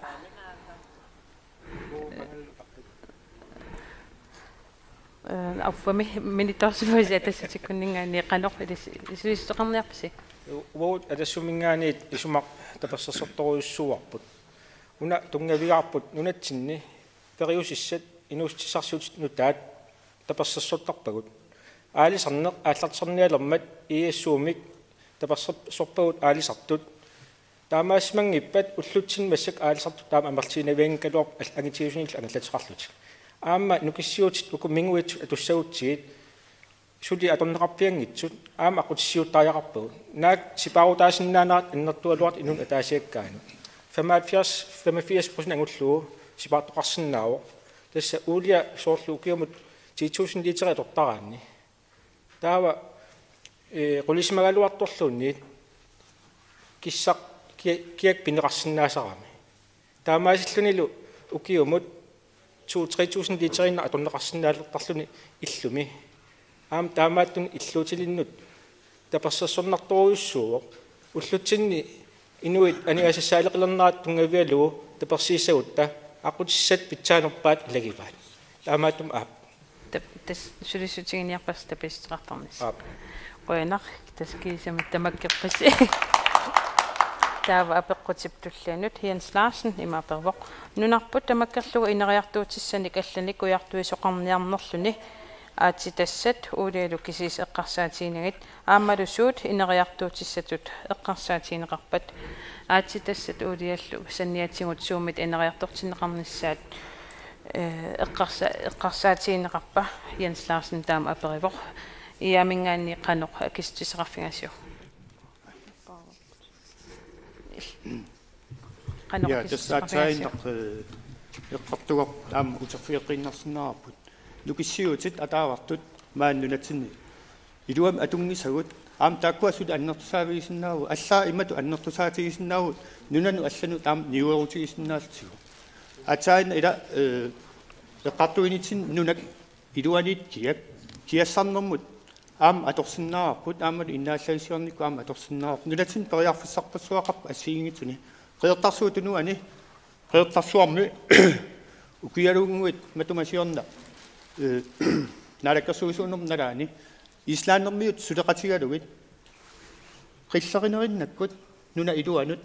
ee, affami minittorsimasoq Atassutikkunninngaanniit qanoq ilis-, sulissuteqarniarpisi? Uagut Atassuminngaanniit isumaq tapersersortorujussuuarput. Una tunngavigaarput nunatsinni periusissat inuussutissarsiutit nutaat tapersersortarpagut. Aalisarneq aallartisarnialermat I S O-mik tapersersorpagut aalisartut. Taamaasimanngippat ullutsinni massakkut aalisartut taama amerlatiinnavianngikkaluarput al-, angitigisunillu angallateqarlutik. Aamma nukissiuutit uku minguitsut atussagutsigit suli atorneqarpianngitsut aamma aqqutissiuuttariaqarpagut. Naak sipaarutaasinnaanerat annertugaluartoq inunnut ataasiakkaanut. Femoghalvfjerds, femogfirs procent angullugu sipaartoqarsinnaavoq. Tassa uulia soorlu ukiumut ti tusind literit atortaraanni. Taava, ee, qulisimagaluartorluunniit kissaq kia-, kiak pineqarsinnaasarami. Taamaasillunilu ukiumut to tre tusind literiinnaq atorneqarsinnaalertarluni illumi. Aamma taamaattunik illuutilinnut tapersersornartorujussuuvoq. Ullutsinni inuit aningaasassaaleqilernerat tunngavigalugu tapersiissagutta aqqutissat pitsaanerpaat ilagivaat. Taamaattumik aap. Tap-, tassa sulissutiginiarparsi tapiissuteqartarnissaq. Aap. Qujanaq, tassa kiisami tamakkerpassi. Taava apeqqutip tullianut Jens Larsen ima apervoq: Nunarput tamakkerlugu ineriartuutissanik allanik ujartuisoqarniarnerluni aatsitassat uulialu kisiisa eqqarsaatiginagit aammalu suut ineriartuutissatut eqqarsaatigineqarpat? Aatsitassat uuliallu saniatigut suummita ineriartortinneqarnissaat Eh, eqqarsa-, eqqarsaatigineqarpa? Jens Larsen taama aperivoq. Ia, minngaanniit qanoq akissutissaqarfigaasiuk? Qanoq, ja, tassa akissutissaqarfigaasiuk? Aatsaannaq, eh, eqqartugaq aamma uterfigeqqiinnarsinnaavarput. Nukissiuutit ataavartut maani nunatsinni iluamik atunngisagut, aamma taakkua suli annertusaavigisinnaavagut, allaat imatut annertusaatigisinnaavagut, nunanut allanut aamma niuerutigisinnaallutigit. Aatsaannaq ila, eh, eqqartuinitsinni nunat iluaniittut kiak-, kiassarnermut aamma atorsinnaavarput, aammalu innaallagissiornikkut aamma atorsinnaavarput. Nunatsinni periarfissarpassuaqarpoq assigiinngitsuni. Qeqertarsuup Tunuani, Qeqertarsuarmi ukialuunnguit matuma siorna, eh, naalakkersuisuunerma nalaani islandimiut suleqatigalugit qillerinerinnakkut nunap iluanut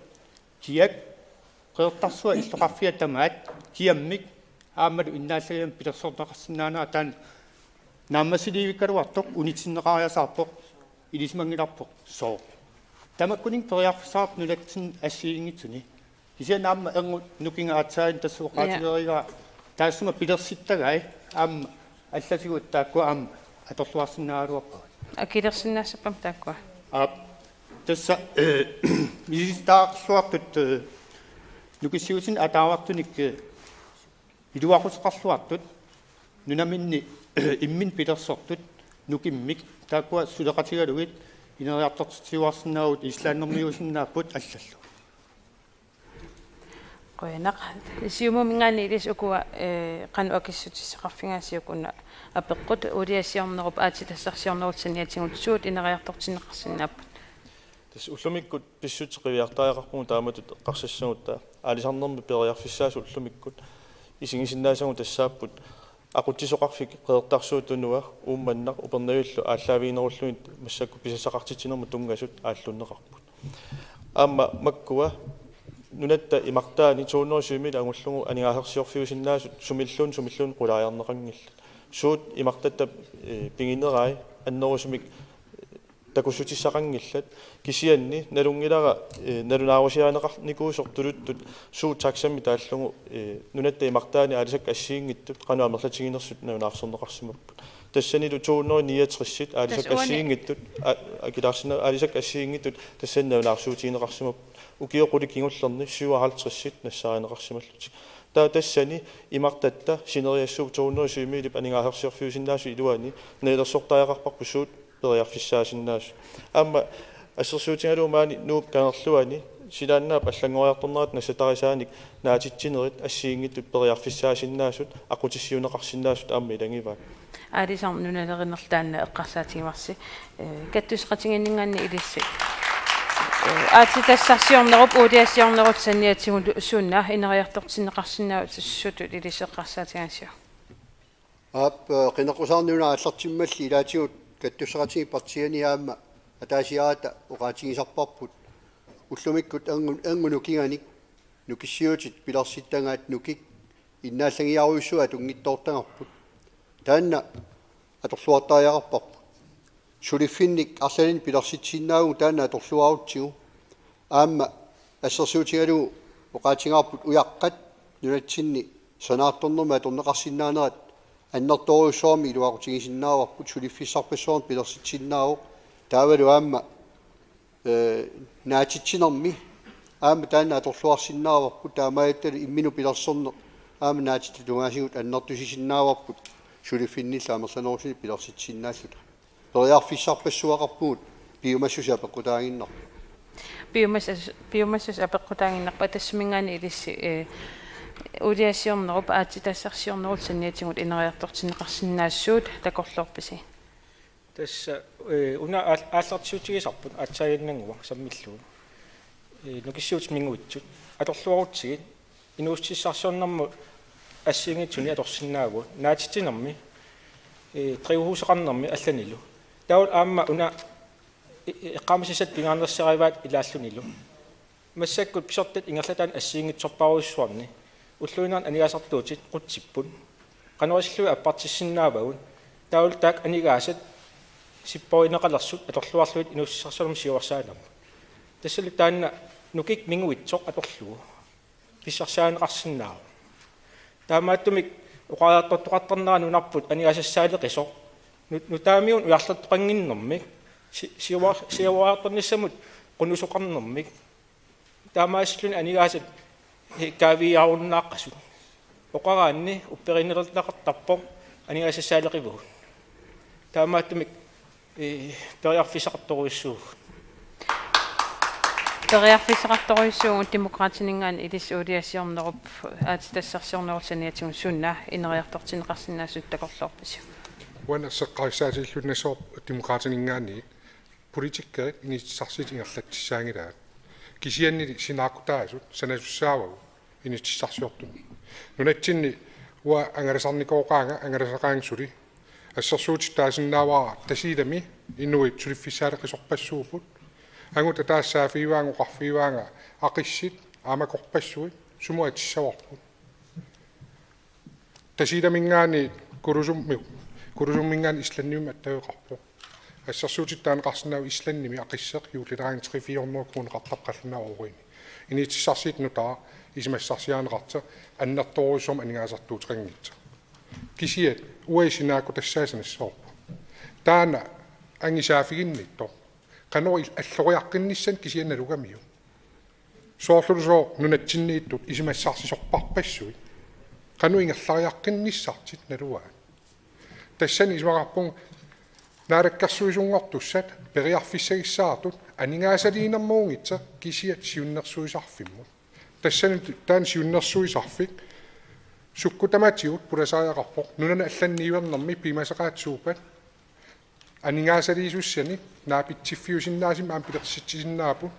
kiak, Qeqertarsuaq illoqarfiat tamaat kiammik aammalu innaallagimmik pilersorneqarsinnaanera taanna naammassiliivikkaluartoq unitsinneqariasaarpoq, ilisimanngilarput sooq. Tamakkuninnga periarfissaqarpoq nunatsinni assigiinngitsuni. Kisianni aamma ernut nukinga aatsaannguaq tassa oqaatigerigaa, ja, taassuma pilersittagai aamma allatigut taakkua aamma atorluarsinnaagaluarpagut. Akilersinnaassappami taakkua? Aap. Tassa, eh, misissuiarluartut, eh, nukissiuutinik ataavartunik, eh, iluaquteqarluartut, nunaminni imminut pilersortut nukimmik, taakkua suleqatigalugit ineriartortitsiuarsinnaavugut, islandimiuusinnaapput allallu. Qujanaq. Siumuminngaanniit ilissi ukua, eh, qanoq akissutissaqarfigaasiuk una apeqqut, uuliasiornerup aatsitassarsiornerup saniatigut suut ineriartortinneqarsinnaapput? Tassa ullumikkut pissutsit qiviartariaqarpugut taamatut eqqarsassagutta, aalisarnermi periarfissaasut ullumikkut isigisinnaasavut tassaapput aqutsisoqarfik Qeqertarsuup Tunua, Uummannaq, Upernavillu aallaaviginerullugit massakkut pisassaqartitsinermut tunngasut aallunneqarput. Aamma makkua nunatta imartaani to hundrede syvmil angullugu aningaasarsiorfiusinnaasut sumilluunniit sumilluunniit qulaajarneqanngillat. Suut imartatta, eh, piginerai annerusumik takussutissaqanngillat, kisianni nalunngilara, eh, nalunaarusiaanneqarnikuusoq tuluttut suut taxamik taallugu, eh, nunatta imartaani aalisakkat assigiinngitsut qanoq amerlatiginersut nalunaarsorneqarsimapput. Tassanilu to hundrede niogtres aalisakkat, tassa uani, assigiinngitsut, a-, akilaarsinna-, aalisakkat assigiinngitsut tassani nalunaarsuutigineqarsimapput. Ukiut qulit kingullerni syvoghalvtreds nassaarineqarsimallutik. Taava tassani imartatta sineriassuup to hundrede syvmilip aningaasarsiorfiusinnaasut iluani nalilersortariaqarparput suut periarfissaasinnaasut. Aamma assersuutigalugu maani Nuup kangerluani silaannaap allanngoriartornerata nassatarisaanik naatitsinerit assigiinngitsut periarfissaasinnaasut, aqqutissiuunneqarsinnaasut aamma ilagivaat. Aalisarneq nunalerinerlu taanna eqqarsaatigivarsi. Eh, kattusseqatigiinninngaanniit ilissi, eh, aatsitassarsiornerup uuliasiornerup saniatigut suna ineriartortinneqarsinnaavat, sutut ilissi eqqarsaatigaasiuk? Aap, eh, qineqqusaarneq una aallartimmalli ilaatigut kattusseqatigiit partiiani aamma ataasiarata oqaatigisarparput ullumikkut erngu-, erngup nukinganik nukissiuutit pilersittagaat nukik innaallagiarujussuit atunngitsoortagarput. Taanna atorluartariaqarparput. Suliffinnik arlalinnik pilersitsisinnaavugut taanna atorluarutsigu. Aamma assersuutigalugu oqaatigaarput ujaqqat nunatsinni sanaartornermik atorneqarsinnaanerat annertoorujussuarmik iluaqutigisinnaavarput, suliffissarpassuarnik pilersitsisinnaavoq. Taavalu aamma, eh, naatitsinermi aamma taanna atorluarsinnaavarput, taamaallattalu imminut pilersorneq aamma naatitat tungaasigut annertusisinnaavarput suliffinnillu amerlanerusunik pilersitsisinnaalluta. Periarfissarpassuaqarpugut, piumassuseq apeqqutaaginnarpoq. Piumassus-, piumassuseq apeqqutaaginnarpoq. Tassuminngaanniit ilissi, eh, uuliasiornerup aatsitassarsiornerup saniatigut ineriartortinneqarsinnaasut takorloorpisi? Tassa, eh, una aal-, aallartiutigisarput aatsaaginnannguaq sammillugu. Eh, nukissiuutit minguitsut atorluarutsigit inuussutissarsiornermut assigiinngitsunik atorsinnaavugut, naatitsinermi, eh, drivhuseqarnermi allanilu. Taavalu aamma una, eh, eqqaamasassat pingaarnersiaraat ilaallunilu. Massakkut pisortat ingerlataanni assigiinngitsorpassuarni ulluinnarni aningaasartuutit qutsipput. Qanoq isillugu appartissinnaavagut? Taavalu taakku aningaasat sipporineqalersut atorluarlugit inuussutissarsiornermut siuarsaanermut. Tassalu taanna nukik minguitsoq atorlugu pissarsiarineqarsinnaavoq. Taamaattumik oqariartortoqartarnera nunarput aningaasassaaleqisoq, nu-, nutaamiut ujarlertoqannginnermik, si-, siua-, siuariartornissamut qunusoqarnermik. Taamaasilluni aningaasat, eh, kaaviiaarunnaaqqasut. Oqaraanni upperiinnartaqartarpoq aningaasassaaleqivugut. Taamaattumik, eh, periarfissaqartorujussuuvugut. Periarfissaqartorujussuuvugut. Demokraatininngaanniit ilissi uuliasiornerup aatsitassarsiornerup saniatigut suna ineriartortinneqarsinnaasutut takorloorpisiuk? Uanga erseqqarissaatigilluinnassavarput Demokraatininngaanniit politikkerit inississarsiutit ingerlatsissaanngilaat. Kisiannili sinaakkutaasut sanasussaavagut inississarsiortut. Nunatsinni uanga angalasarnikooqaanga, angalasaqaanga suli. Assersuutitut taasinnaavara Tasiilami inuit suliffissaaleqisorpassuupput. Angut ataaseq saaffigivaanga, oqarfigivaanga aqissit aamma korpassuit, sumut atissavarput. Tasiilaminngaanniit Kulusummi-, Kulusumminngaanniit Islandimut attaveqarpoq. Assersuutitut taaneqarsinnaavoq Islandimi aqisseq juullileraangat tre fire hundrede kroneqartarpoq qallunaat ooriini. Inississarsiutit nutaat isumassarsiarineqartut annertoorujussuarmik aningaasartuuteqanngitsut. Kisianni uagut sinaakkutassaasa nassavarput. Taanna angisaafiginnittoq. Qanoq il-, alloriaqqinnissannut kisianni nalugamiuk. Soorlulusooq nunatsinniittut isumassarsisorparpassuit. Qanoq ingerlariaqqinnissartik naluaat. Tassani isumaqarpunga naalakkersuisunngortussat periarfissagissaartut aningaasaliinermut unngitsoq kisiat siunnersuisarfimmut. Tassani taanna siunnersuisarfik sukkut tamatigut pulasariaqarpoq, nunani allani niuernermi piumasaqaat suuppat aningaasaliisussani naapitsiffiusinnaasumik aamma pilersitsisinnaapput.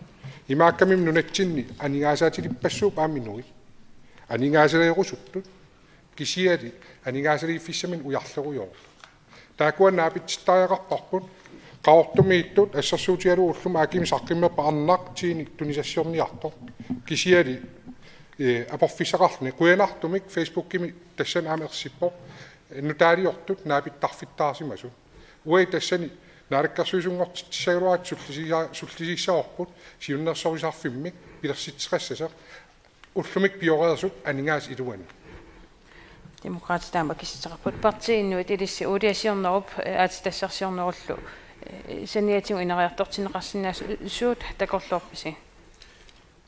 Imaakkami nunatsinni aningaasaatilippassuk aamma inuit. Aningaasaleerusuttut kisianni aningaasaliiffissaminnik ujarlerujoortut. Taakkua naapitsittariaqarparput, Qaqortumiittut assersuutigalugu ullumi akimi saqqummerpoq arnaq tiinik tunisassiorniartoq. Kisianni, eh, aporfissaqarluni qujanartumik Facebookimi tassani aamma ersippoq, eh, nutaaliortut naapittarfittaarsimasut. Uagut tassani naalakkersuisunngortitsissagaluaratta sullisiisa-, sullisiissavarput siunnersuisarfimmik pilersitseqassasoq. Ullumi pioreersut aningaasat iluanni. Demokraatit taama akissutissaqarput. Partii Inuit ilissi uuliasiornerup, eh, aatsitassarsiornerullu, eh, saniatigut ineriartortinneqarsinnaasutut takorloorpisiuk?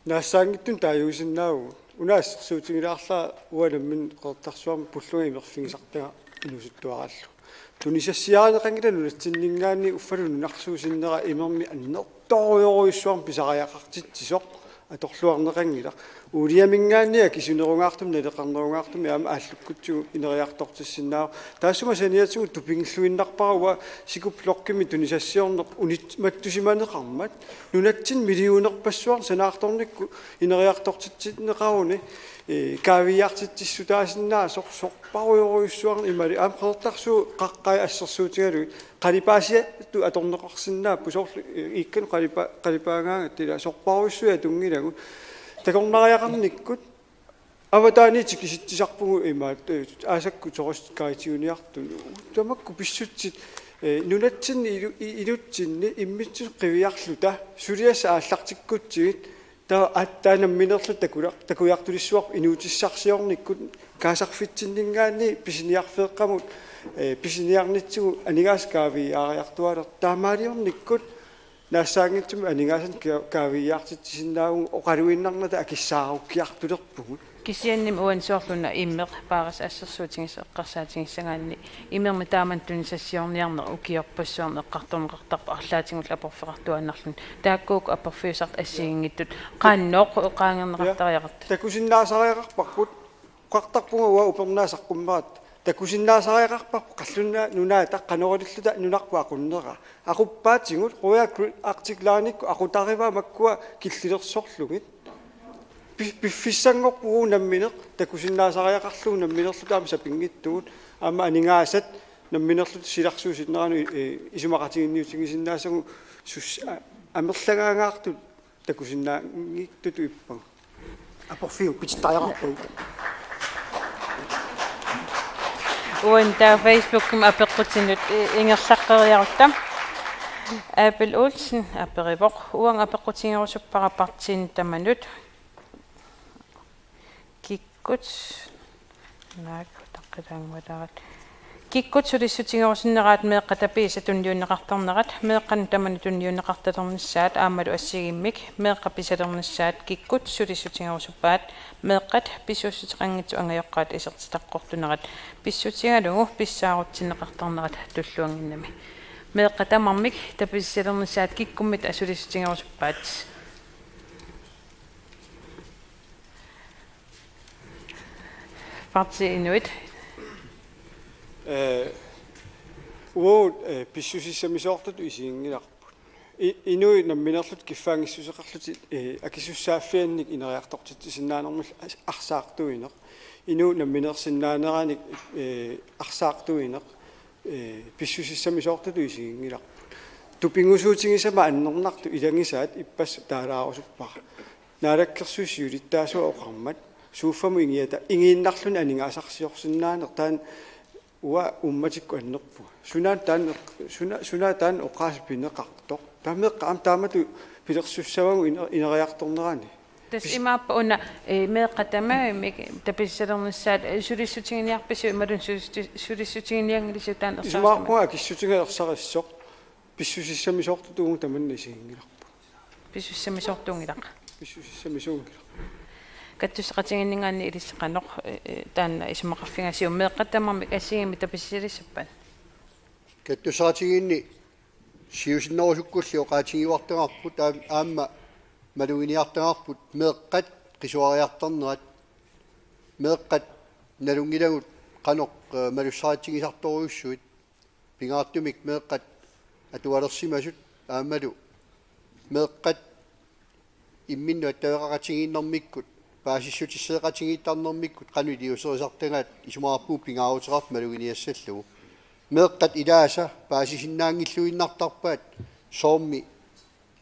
Naassaanngitsunik taaguusinnaavugut. Una assersuutigilaarlara uanga nammineq Qeqertarsuarmi pullunga imerfigisartagaq inuusuttuaraallugu. Tunisassiarineqanngilaq nunatsinninngaanniit uffalu nunarsuup sinnera imermik annertoorujorujussuarmik pisariaqartitsisoq atorluarneqanngilaq. Uuliaminngaanniit akisunerungaartumik naleqarnerungaartumik aamma aallukkutsigu ineriartortissinnaavoq. Taassuma saniatigut tupigilluinnarpara uanga Sikup blokkimi tunisassiorneq unittusimaneqarmat. Nunatsinni millionerpassuarnik sanaartornikkut ineriartortitsinneqaruni, eh, kaaviiaartitsissutaasinnaasoq sorparujorujussuarnik imaluunniit aamma Qeqertarsuup qaqqai assersuutigalugit qalipaasiattut atorneqarsinnaapput soorlu, eh, iikkanut qalipa-, qalipaagaangatta ilaa sorparujussuit atunngilagut. Takornariaqarnikkut avataaniit tikisitsisarpugut imaattoq, eh, aasakkut turistit guidiuniartut. Tamakku pissutsit, eh, nunatsinni ilu-, i-, ilutsinni immitsinnut qiviarluta suliassat aallartikkutsigit taava aatsaat nammineerluta takuja-, takujartulissavarput inuutissarsiornikkut kaasarfitsinninngaanniit pisiniarfeeqqamut, eh, pisiniarnitsigut aningaasat kaaviiaariartualertut taamaaliornikkut naassaanngitsumik aningaasanik ka-, kaaviiaartitsisinnaavugut oqaluinnarnata akissaarukkiartulerpugut. Kisiannimi uani soorlu una immeq Paaris assersuutigisoq eqqarsaatigissagaanni imermik taamani tunisassiorniarneq ukiorpassuarni eqqartorneqartarpoq arlaatigullu aporfeqartuaannarluni. Taakkuuku aporfiusartut assigiinngitsut qanoq qaangerneqartariaqartut? Takusinnaasariaqarparput, oqartarpunga uanga upernaaq saqqummeratta. Takusinnaasariaqarparput Qallunaat Nunaata qanoq ililluta nunarput aqunneraa. Aquppaatigut Royal Arctic Line-ikkut aqutarivaat makkua killilersorlugit. Pi-, piffissanngorpugut nammineq, takusinnaasariaqarlugu nammineerluta aamma sapinngitsugut, aamma aningaasat nammineerluta silarsuusinneranik, eh, isumaqatiginniutigisinnaasagut sus-, a-, amerlagaangaartut takusinnaanngitsutut ippagut. Aporfiup pitittariaqarpagut. Uani taava Facebookimi apeqqutinut i-, ingerlaqqeriarutta. Abel Olsen aperivoq: Uanga apeqqutigerusuppara partiinit tamanut. Kikkut? Naak, Qitaanguatarat. Kikkut sulissutigerusunneraat meeqqat tapiissat tunniunneqartarnerat, meeqqanut tamanut tunniunneqartalernissaat aammalu assigiimmik meeqqat pisalernissaat kikkut sulissutigerusuppaat, meeqqat pissussuteqanngitsut angajoqqaat isertitaqqiinerat pissutigalugu pissaarutinneqartarnerat tulluannginnami. Meeqqat tamarmik tapissisalernissaat kikkummit sulissutigerusuppaat. Partii Inuit. Eh, uagut, eh, pissusissamisoortutut isiginngilarput. I-, inuit nammineerlutik kiffaanngissuseqarlutik, eh, akisussaaffiannik ineriartortitsisinnaanermullu as-, arsaartuineq. Inuit nammineersinnaaneranik, eh, arsaartuineq, eh, pissusissamisoortutut isiginngilarput. Tupigusuutigisama annernartut ilagisaat ippassaq taalaarusuppara. Naalakkersuisut siulittaasuat oqarmat suuffammut ingiata-, ingiinnarluni aningaasarsiorsinnaaneq taanna uanga uummatikkut annerpunga. Sunaana taanna eq-, suna-, sunaana taanna oqaaseq pineqartoq. Taava meeqqat aamma taamatut pilersussavagut ine-, ineriartornerani. Tassa imaappoq una, eh, meeqqat tamarmik tapissisalernissaat, eh, sulissutiginiarpisiuk imaluunniit sulissuti-, sulissutiginianngilassiuk taanna ersarissamak? Isumaqarpunga akissutiga ersarissoq pissusissamisoortutut uagut tamanna isiginngilarput. Pissusissamisoortuunngilaq. Pissusissamisuunngilaq. Kattussaqatigiinninngaanniit ilissi qanoq, eh, eh, taanna isumaqarfigaajuk meeqqat tamarmik assigiimmik tapissisalissappat? Kattussaqatigiinni siusinnerusukkulli oqaatigiuartagarput aam-, aamma maluginiartagarput meeqqat qisuariartarnerat, meeqqat nalunngilagut qanoq, eh, malussaritsigisartorujussuit, pingaartumik meeqqat atualersimasut aammalu meeqqat imminnut attaveqaqatigiinnermikkut, paasissutisseqatigiittarnermikkut qanoq iliuuserisartagaat isumaqarpunga pingaaruteqartoq maluginiassallugu. Meeqqat ilaasa paasisinnaanngilluinnartarpaat soormi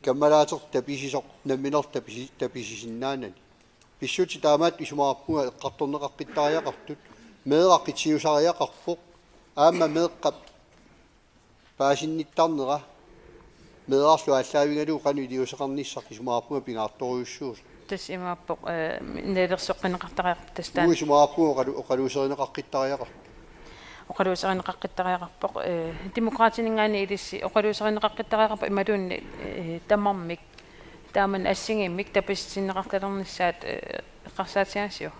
kammalaatertut tapisisoq nammineq tapisi-, tapisisinnaanerani. Pissutsit taamaattut isumaqarpunga eqqartorneqaqqittariaqartut, meeraq qitiusariaqarpoq, aamma meeqqap paasinnittarnera meerarlu aallaavigalugu qanoq iliuuseqarnissaq isumaqarpunga pingaartorujussuusoq. Tassa imaappoq, eh, nalilersoqqinneqartariaqarpoq tassa taanna. Uagut isumaqarpunga oqalu-, oqaluuserineqaqqittariaqarpoq. Oqaluuserineqaqqittariaqarpoq, eh, Demokraatininngaanniit ilissi oqaluuserineqaqqittariaqarpat imaluunniit, eh, tamarmik taamani assigiimmik tapissitinneqartalernissaat, eh, eqqarsaatigaasiuk?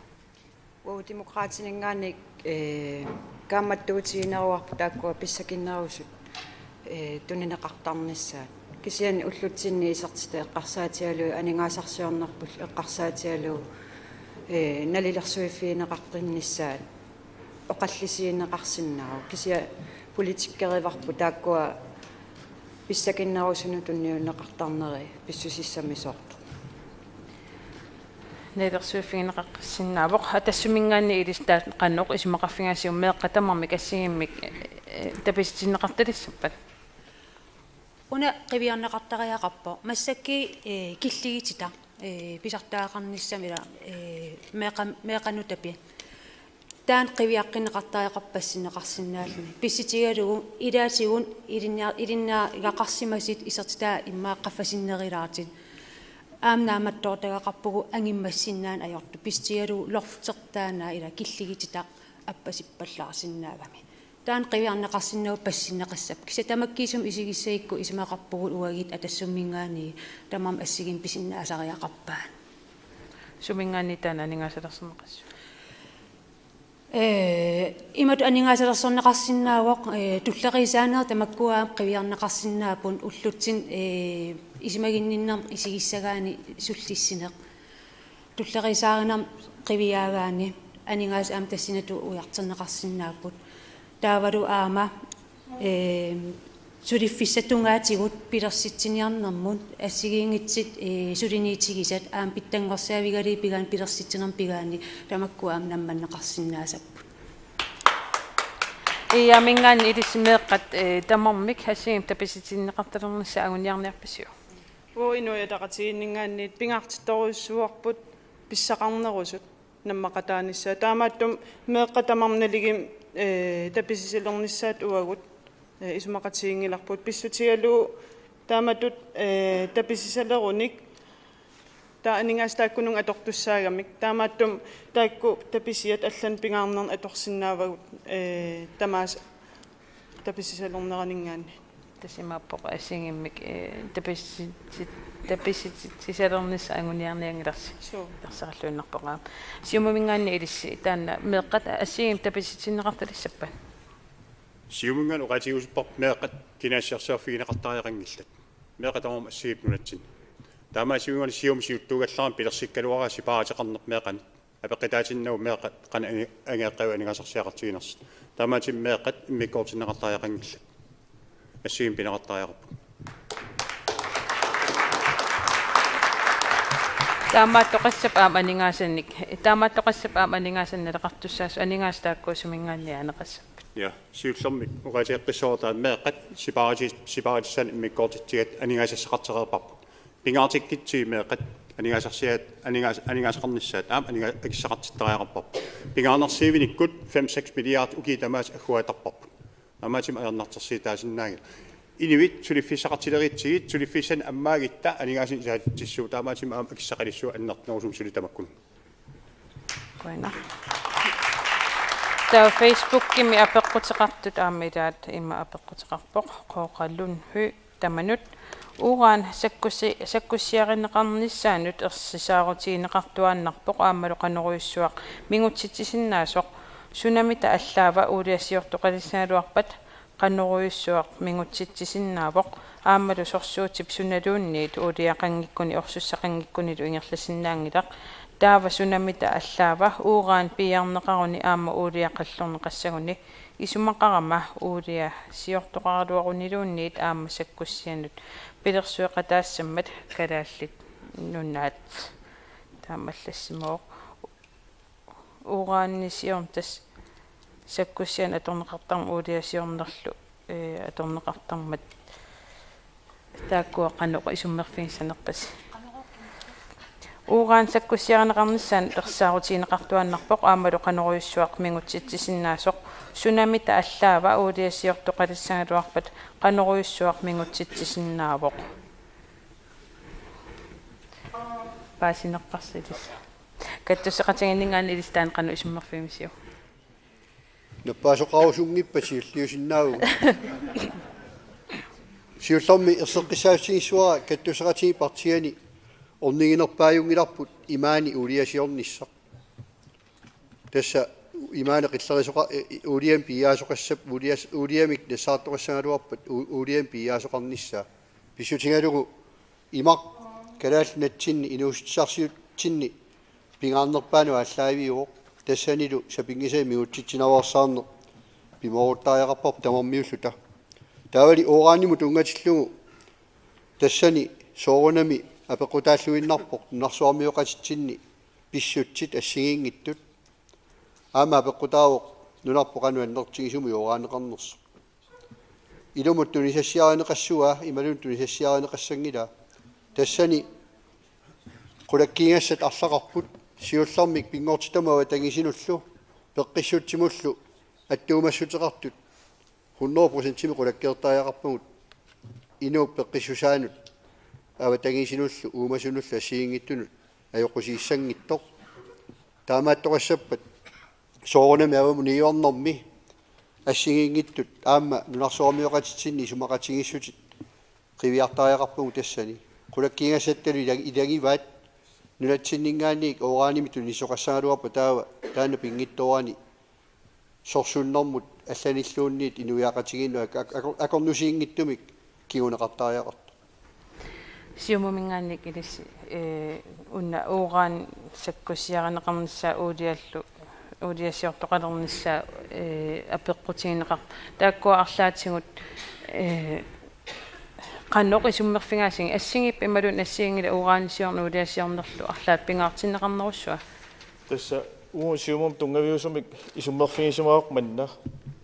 Uagut Demokraatininngaanniit, eh, kaammattuutigineruarput taakkua pissakinnerusut, eh, tunineqartarnissaat. Kisianni ullutsinni isertitat eqqarsaatigalugit aningaasarsiornerput eqqarsaatigalugu, eh, nalilersuiffigineqaqqinnissaat oqallisigineqarsinnaavoq. Kisianni politikkerivarput taakkua pissakinnerusunut tunniunneqartarneri pissusissamisoortut. Nalilersuiffigineqaqqissinnaavoq. Atassuminngaanniit ilissi taanna qanoq isumaqarfigaasiuk meeqqat tamarmik assigiimmik, eh, tapissitinneqartalissappat? Una qiviarneqartariaqarpoq. Massakkut, eh, killigititaq, eh, pisartagaqarnissami ila, eh, meeqqa-, meeqqanut tapiat. Taanna qiviaqqinneqartariaqarpoq passinneqarsinnaalluni. Pissutigalugu ilaatigut ilinnia-, ilinniagaqarsimasut isertitaat immaqa qaffasinnerulaartut. Aamma naammattoortagaqarpugut angummassinnaaneq ajortut. Pissutigalugu lofti taanna ila killigititaq appasippallaarsinnaagami. Taanna qiviarneqarsinnaavoq passinneqassapput. Kisianni tamakkiisumik isigissagukku isumaqarpugut uagut Atassumminngaanniit tamarmik assigiimmik pisinnaasariaqarpaat. Suminngaanniit taanna aningaasalersorneqassaaq? Eh, imatut aningaasalersorneqarsinnaavoq, eh, tulleriisaanerit tamakkua aamma qiviarneqarsinnaapput ullutsinni, eh, isumaginninnermik isigissagaanni sullissineq. Tulleriisaarinermik qiviaagaanni aningaasat aamma tassungaannartut ujartorneqarsinnaapput. Taavalu aamma, eh, suliffissap tungaatigut pilersitsiniarnermut assigiinngitsut, eh, suliniutigisat aamma pitsanngorsaavigalugit pigaanni pilersitsinermut pigaanni tamakku aamma nammanneqarsinnaasapput. Iamminngaanniit ilissi meeqqat, eh, tamarmik assigiimmik tapissitinneqartalernissaat anguniarniarpisiuk? Uagut Inuit Ataqatigiinninngaanniit pingaartittorujussuuarput pissaqarnerusut nammaqataanissaat. Taamaattumik meeqqat tamarmik naligiimmik, eh, tapissisalernissaat uagut, eh, isumaqatiginngilarput. Pissutigalugu taamatut, eh, tapissisalerunik Taava aningaasat taakkununnga atortussaagamik. Taamaattumik taakku tapisiat allanut pingaarnernik atorsinnaavagut, ee, tamaasa tapissisalerneraningaanniit. Tassa imaappoq assigiimmik, ee, tapissi-, tapissi-, tapissalernissaq anguniarnianngilarsi. Suu. Tassaralluinnarpoq aamma. Siumuminngaanniit ilissi taanna meeqqat assigiimmik tapissitinneqartalissappat? Siumuminngaanniit oqaatigiusupparput meeqqat kinaassusersiorfigineqartariaqanngillat. Meeqqat tamarmik assigiipput nunatsinni. Taamaasiunngaanniit Siumut siuttuugallarami pilersikkaluaraa sipaaruteqarneq meeqqanik. Apeqqutaatinnagu meeqqat qanoq angi-, angajoqqaavut aningaasarsiaqartiginersut. Taamaattumik meeqqat immikkoortinneqartariaqanngillat. Assigiimmik pineqartariaqarput. Taamaattoqassapput aamma aningaasanik, taamaattoqassapput aamma aningaasanik naleqartussaasoq, aningaasat taakkuusuminngaanniit aaneqassapput. Ja, siullermik oqaatigeqqissaarput taanna meeqqat sipaaruti-, sipaarutissaannik immikkoortitsigaat aningaasassaqartereerparput. Pingaartikkitsigit meeqqat aningaasarsiaat, aningaas-, aningaasaqarnissaat aamma aninga-, akissaqartittariaqarparput. Pingaarnersiivinikkut fem seks milliard ukiut tamaasa agguaatarparput. Taamaattumik ajornartorsiutaasinnaanngilaq. Inuit suliffissaqartileriitsigit, suliffissanik ammaagitta aningaasanik isaatitsissuugut, taamaattumik aamma akissaqalissuugut annertunerusumik suli tamakkununnga. Qujanaq. Taava Facebookimi apeqquteqartut aamma ilaat, ima apeqquteqarpoq Qooqa Lundhøj tamanut: Uran sakkussi-, sakkussiarineqarnissaanut ersisaarutigineqartuaannarpoq aammalu qanorujussuaq mingutsitsisinnaasoq. Sunamita allaava uuliasiortoqalissagaluarpat qanorujussuaq mingutsitsisinnaavoq, aammalu sorsuutip sunaluunniit uuliaqanngikkuni orsussaqanngikkunilu ingerlasinnaanngilaq. Taava sunamita allaava uran piiarneqaruni aamma uulia qallorneqassaguni isumaqarama uuliasiortoqaraluaruniluunniit aamma sakkussianut pilersueqataassammat Kalaallit Nunaat. Taamaallassimavoq. Uranisiorneq tassa sakkussianik atorneqartarmat uuliasiornerlu, ee, atorneqartarmat. Taakkua qanoq isummerfigissanerpasi? Uran sakkussiarineqarnissaanut ersaarutigineqartuaannarpoq aammalu qanorujussuaq mingutsitsisinnaasoq. Sunamita allaava uuliasiortoqalissagaluarpat qanorujussuaq mingutsitsisinnaavoq? Paasinerparsi tassa. Kattusseqatigiinninngaanniit ilissi taanna qanoq isummerfigimisiuk? Nappaasoqarusunngippat siulliusinnaavugut. Siullermik erseqqissaatigissavara kattusseqatigiit partiiani orniginerpaajunngillarput imaani uuliasiornissaq. Tassa imaani qillerisoqa-, e, e, uuliamik piiaasoqassappat, uulias-, uuliamik nassaartoqassagaluarpat, u-, uuliamik piiaasoqarnissaa. Pissutigalugu imaq Kalaallit Nunatsinni inuussutissarsiutitsinni pingaarnerpaanut aallaaviuvoq, tassanilu sapinngisamik mingutsitsinaveersaarneq pimooruttariaqarparput tamarmiulluta. Taavali uranimut tunngatillugu tassani soorunami apeqqutaalluinnarpoq nunarsuarmioqatitsinni pissutsit assigiinngitsut. Aamma apeqqutaavoq nunarput qanoq annertutigisumik uraneqarnersoq. Ilumut tunisassiarineqassavaa imaluunniit tunisassiarineqassanngilaa. Tassani qulakkiigassat arlaqarput, siullermik pinngortitamut avatangiisinullu peqqissutsimullu attuumassuteqartut hundrede procentimik qulakkeertariaqarpagut inuup peqqissusaanut avatangiisinullu uumasunullu assigiinngitsunut ajoqusiissanngitsoq. Taamaattoqassappat soorunami avamut niuernermi assigiinngitsut aamma nunarsuarmioqatitsinni isumaqatigiissutit qiviartariaqarpagut tassani. Qulakkiigassattalu ilag-, ilagivaat nunatsinninngaanniit uranimik tunisoqassagaluarpat taava taanna pinngitsoorani sorsunnermut allanilluunniit inuiaqatigiinnut ak-, ak-, ak-, akornusiinngitsumik kinguneqartariaqartoq. Siumuminngaanniit ilissi, ee, una uran sakkussiarineqarnissaa uuliallu, uuliasiortoqalernissaa, ee, apeqqutigineqar-, taakkua arlaatigut, ee, qanoq isummerfigaasigut, assigiipput imaluunniit assigiinngilaq uranisiorneq uuliasiornerlu arlaat pingaartinneqarnerussuaq? Tassa uagut Siumumut tunngaviusumik isummerfigisimavoq manna,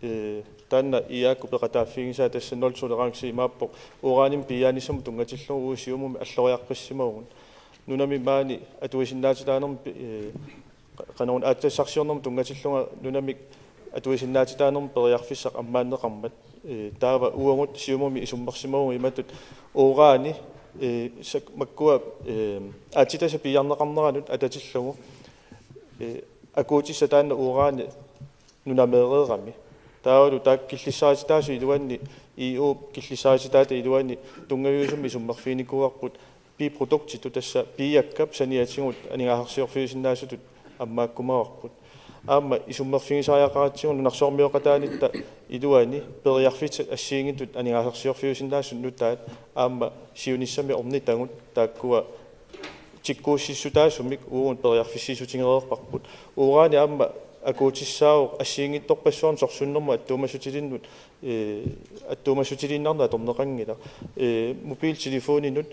ee, taanna I A-kkut peqataaffigisaa tassa nul tolerance imaappoq uranimik piiaanissamut tunngatillugu uagut Siumumi alloriaqqissimavagut. Nunami maani atuisinnaatitaanermik pi-, ee, qa-, qanoruna aatsitassarsiornermut tunngatillunga nunamik atuisinnaatitaanermut periarfissaq ammaanneqarmat. Ee, taava uagut Siumumi isummersimavagut imatut urani Ee, sak-, makkua, ee, aatsitassat piiarneqarneranut atatillugu, ee, akuutissaq taanna uurani nunameereerami. Taavalu taakku killissaarititaasut iluanni, E U killissaarititaata iluanni tunngaviusumik isummerfiginikuuarput biproduktitut, tassa piiakkap saniatigut aningaasarsiorfiusinnaasutut ammaakkumavarput. Aamma isummerfigisariaqaratsigu nunarsuarmioqataanitta iluani periarfissat assigiinngitsut aningaasarsiorfiusinnaasut nutaat aamma siunissami ornitagut taakkua tikkuussissutaasumik uagut periarfissiissutigereerparput. Uurani aamma akuutissaavoq assigiinngitsorpassuarnik sorsunnermut attuumassutilinnut, ee, attuumassutiliinnarneq atorneqanngilaq. Ee, mobiltelefoninut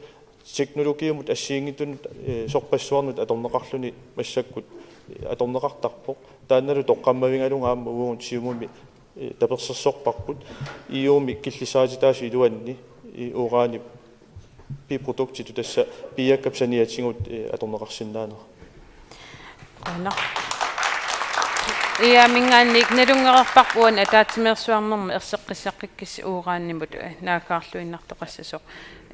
teknologiumut assigiinngitsunut, ee, sorpassuarnut atorneqarluni massakkut, ee, atorneqartarpoq. Taannalu toqqammavigalugu aamma uagut Siumumi, ee, tapersersorparput. E U-mi killissaarititaasut iluanni, ee, uurani biproduktitut, tassa piiakkap saniatigut, ee, atorneqarsinnaanera. Qujanaq. Iammingaanniit nalunngereerparput uani ataatsimeersuarnermi erseqqissaqqikkissi uranimut, ee, naaggaarluinnartoqassasoq.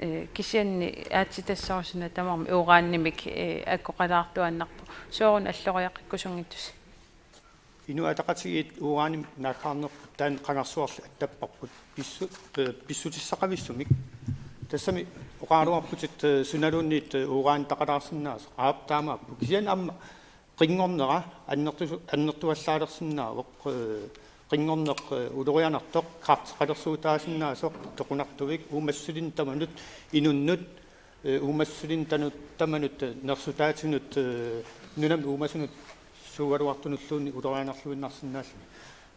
Ee, kisianni aatsitassaasuna tamarmi uranimik, ee, akkoqalaartuaannarpoq. Sooruna alloriaqqikkusunngitsusi? Inuit Ataqatigiit uranimik naaggaarnerput taanna qangarsuarli attapparput pissu-, ee, pissutissaqavissumik. Tassami oqaraluarputit, ee, sunaluunniit, ee, uranitaqalaarsinnaasoq. Aap, taamaappoq. Kisianni aamma qinngornera annertu-, annertuallaalersinnaavoq, ee, qinngorneq, ee, ulorianartoq kræfteqalersuutaasinnaasoq toqunartuvik uumassusilinnik tamanut inunnut, ee, uumassusilinnik tanu-, tamanut, ee, nersutaatinut, ee, nunami uumasunut suugaluartunulluunniit ulorianarluinnarsinnaalluni.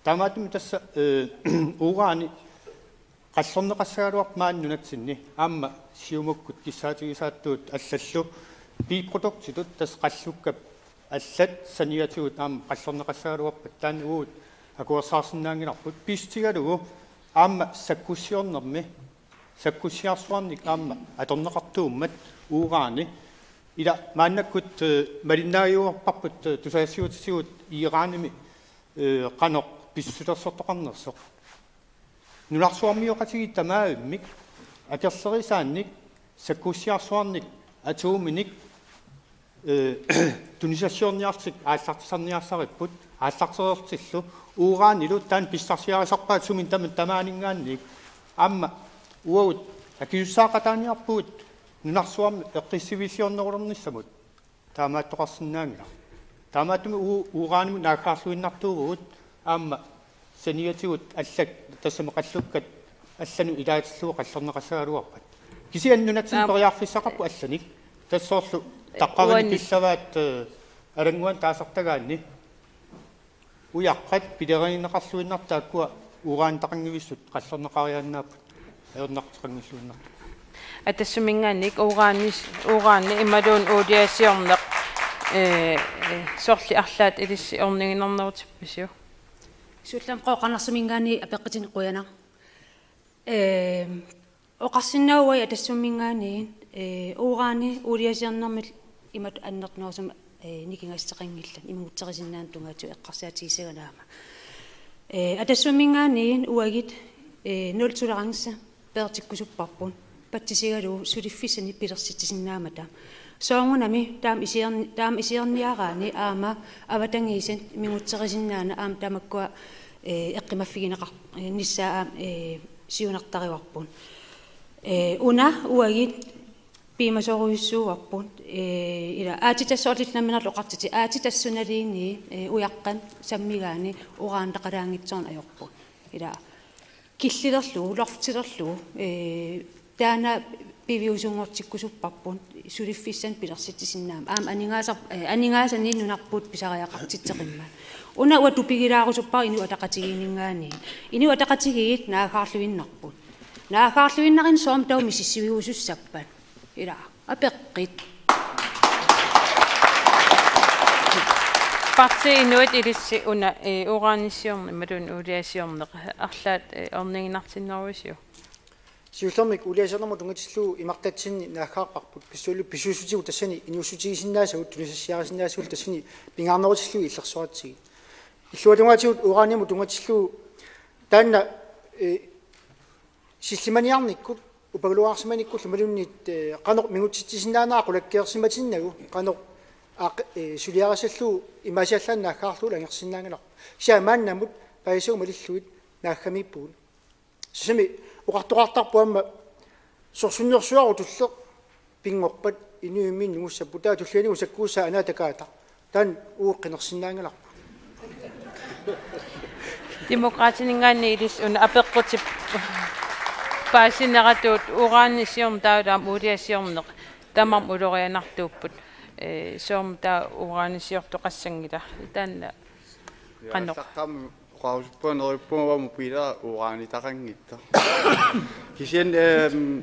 Taamaattumik tassa, ee, urani qallorneqassagaluarpoq maani nunatsinni aamma Siumukkut kissaatigisaattuut allallu biproduktitut, tassa qallukkap allat saniatigut aamma qallorneqassagaluarpat, taanna uagut akuersaarsinnaanngilarput. Pissutigalugu aamma sakkussiornermi sakkussiarsuarnik aamma atorneqartuummat urani. Ila maannakkut, ee, malinnaajuarparput, ee, tusagassiuutitigut uranimi, ee, qanoq pissusilersortoqarnersoq. Nunarsuarmioqatigiit tamaavimmik akerlerisaannik sakkussiarsuarnik atuuminik, ee, tunisassiorniarlutik aallartissarniarsaripput, aallartereerlutillu uranilu taanna pissarsiarisarpaat sumi tama-, tamaaninngaanniit. Aamma uagut akisussaaqataaniarpugut nunarsuarmi eqqissiviilliornerulernissamut. Taamaattoqarsinnaanngilaq. Taamaattumik u-, uranimut naaggaarluinnartuuvugut aamma saniatigut allak, tassami qallukkat allanut ilaatillugu qallorneqassagaluarpat. Kisianni nunatsinni Aap. periarfissaqarput allanik. Tassa soorlu taqqarini Uani. pillavaat, ee, alannguani taasartagaanni. Ujaqqat pilerineqarluinnartut taakkua uranitaqanngivissut qallorneqariaannaapput. Ajornartoqanngilluinnartut. Atassuminngaanniit urani, urani imaluunniit uuliasiorneq, ee, ee, sorleq arlaat ilissi orniginarnerutippisiuk? Siullermik Qooq Anderseniminngaanniit apeqqutinik qujanaq. Ee, oqarsinnaavunga Atassuminngaanniit, ee, urani uuliasiornermik imatut annertunerusumik, ee, nikingassuteqanngillat, imigutseqqissinnaaneq tungaatigut eqqarsaatigissagami aamma. Ee, Atassuminngaanniit uagut, ee, nul tolerance peertikkusupparput, patsisigalugu suliffissanik pilersitsisinnaammata. Soorunami taama isiorn-, taama isiorniaraanni aamma avatangiisit imigutseqqissinnaaneq aamma tamakkua, ee, eqqumaffigineqar-, ee, nissaa aamma, ee, siunertarivarput. Ee, una uagut piumasorujussuuarput, ee, ila aatsitassat soorlu nammineerlutik oqartitik, aatsitassaanili, ee, ujaqqat sammigaanni uranitaqalaanngitsoorneq ajorput. Ila killilerlugu, loftilerlugu, ee, taanna piviusunngortikkusupparput, suliffissanik pilersitsisinnaaneq. Aamma aningaasar-, ee, aningaasanik nunarput pisariaqartitseqimmat. Una uanga tupigilaarusuppara Inuit Ataqatigiinninngaanniit. Inuit Ataqatigiit naaggaarluinnarput. Naaggaarluinnarlugu soormi taava misissuigusussappat? Ila, apeqqut. Partii Inuit ilissi una, ee, uranisiorneq imaluunniit uuliasiorneq arlaat, ee, orniginartinneruisiuk? Siullermik uuliasiornermut tunngatillugu imartatsinni naaggaarparput, pissusilu-, pissusissutigut tassani inuussutigisinnaasagut, tunisassiarisinnaasagullu tassani pingaarnerutillugu illersoratsigit. Illuatungaatigut uranimut tunngatillugu taanna, ee, sillimaniarnikkut upagaluarsimanikkullu imaluunniit, eh, qanoq mingutsitsisinnaanera qulakkeersimatinnagu, qanoq aaq-, eh, suliarissallugu imaasiallaannaq naaggaarlugu angersinnaanngilarput. Kisianni maannamut paasisagut malillugit naaggamiippugut. Sisami oqartoqartarpoq aamma sorsunnersuarutulleq pinngorpat inuit imminnut nungussapput, taava tulliani usakkuussaa anaatakaata. Taanna uagut qinersinnaanngilarput. Demokraatininngaanniit ilissi una apeqqutip paasineratut uranisiorneq taavalu aamma uuliasiorneq tamarmik ulorianartuupput. Eh, soormi taava uranisiortoqassanngila? Taanna qanoq? Oqarusuppunga neriuppunga uanga mobiilera uranitaqanngitsoq. Kisianni, ehm,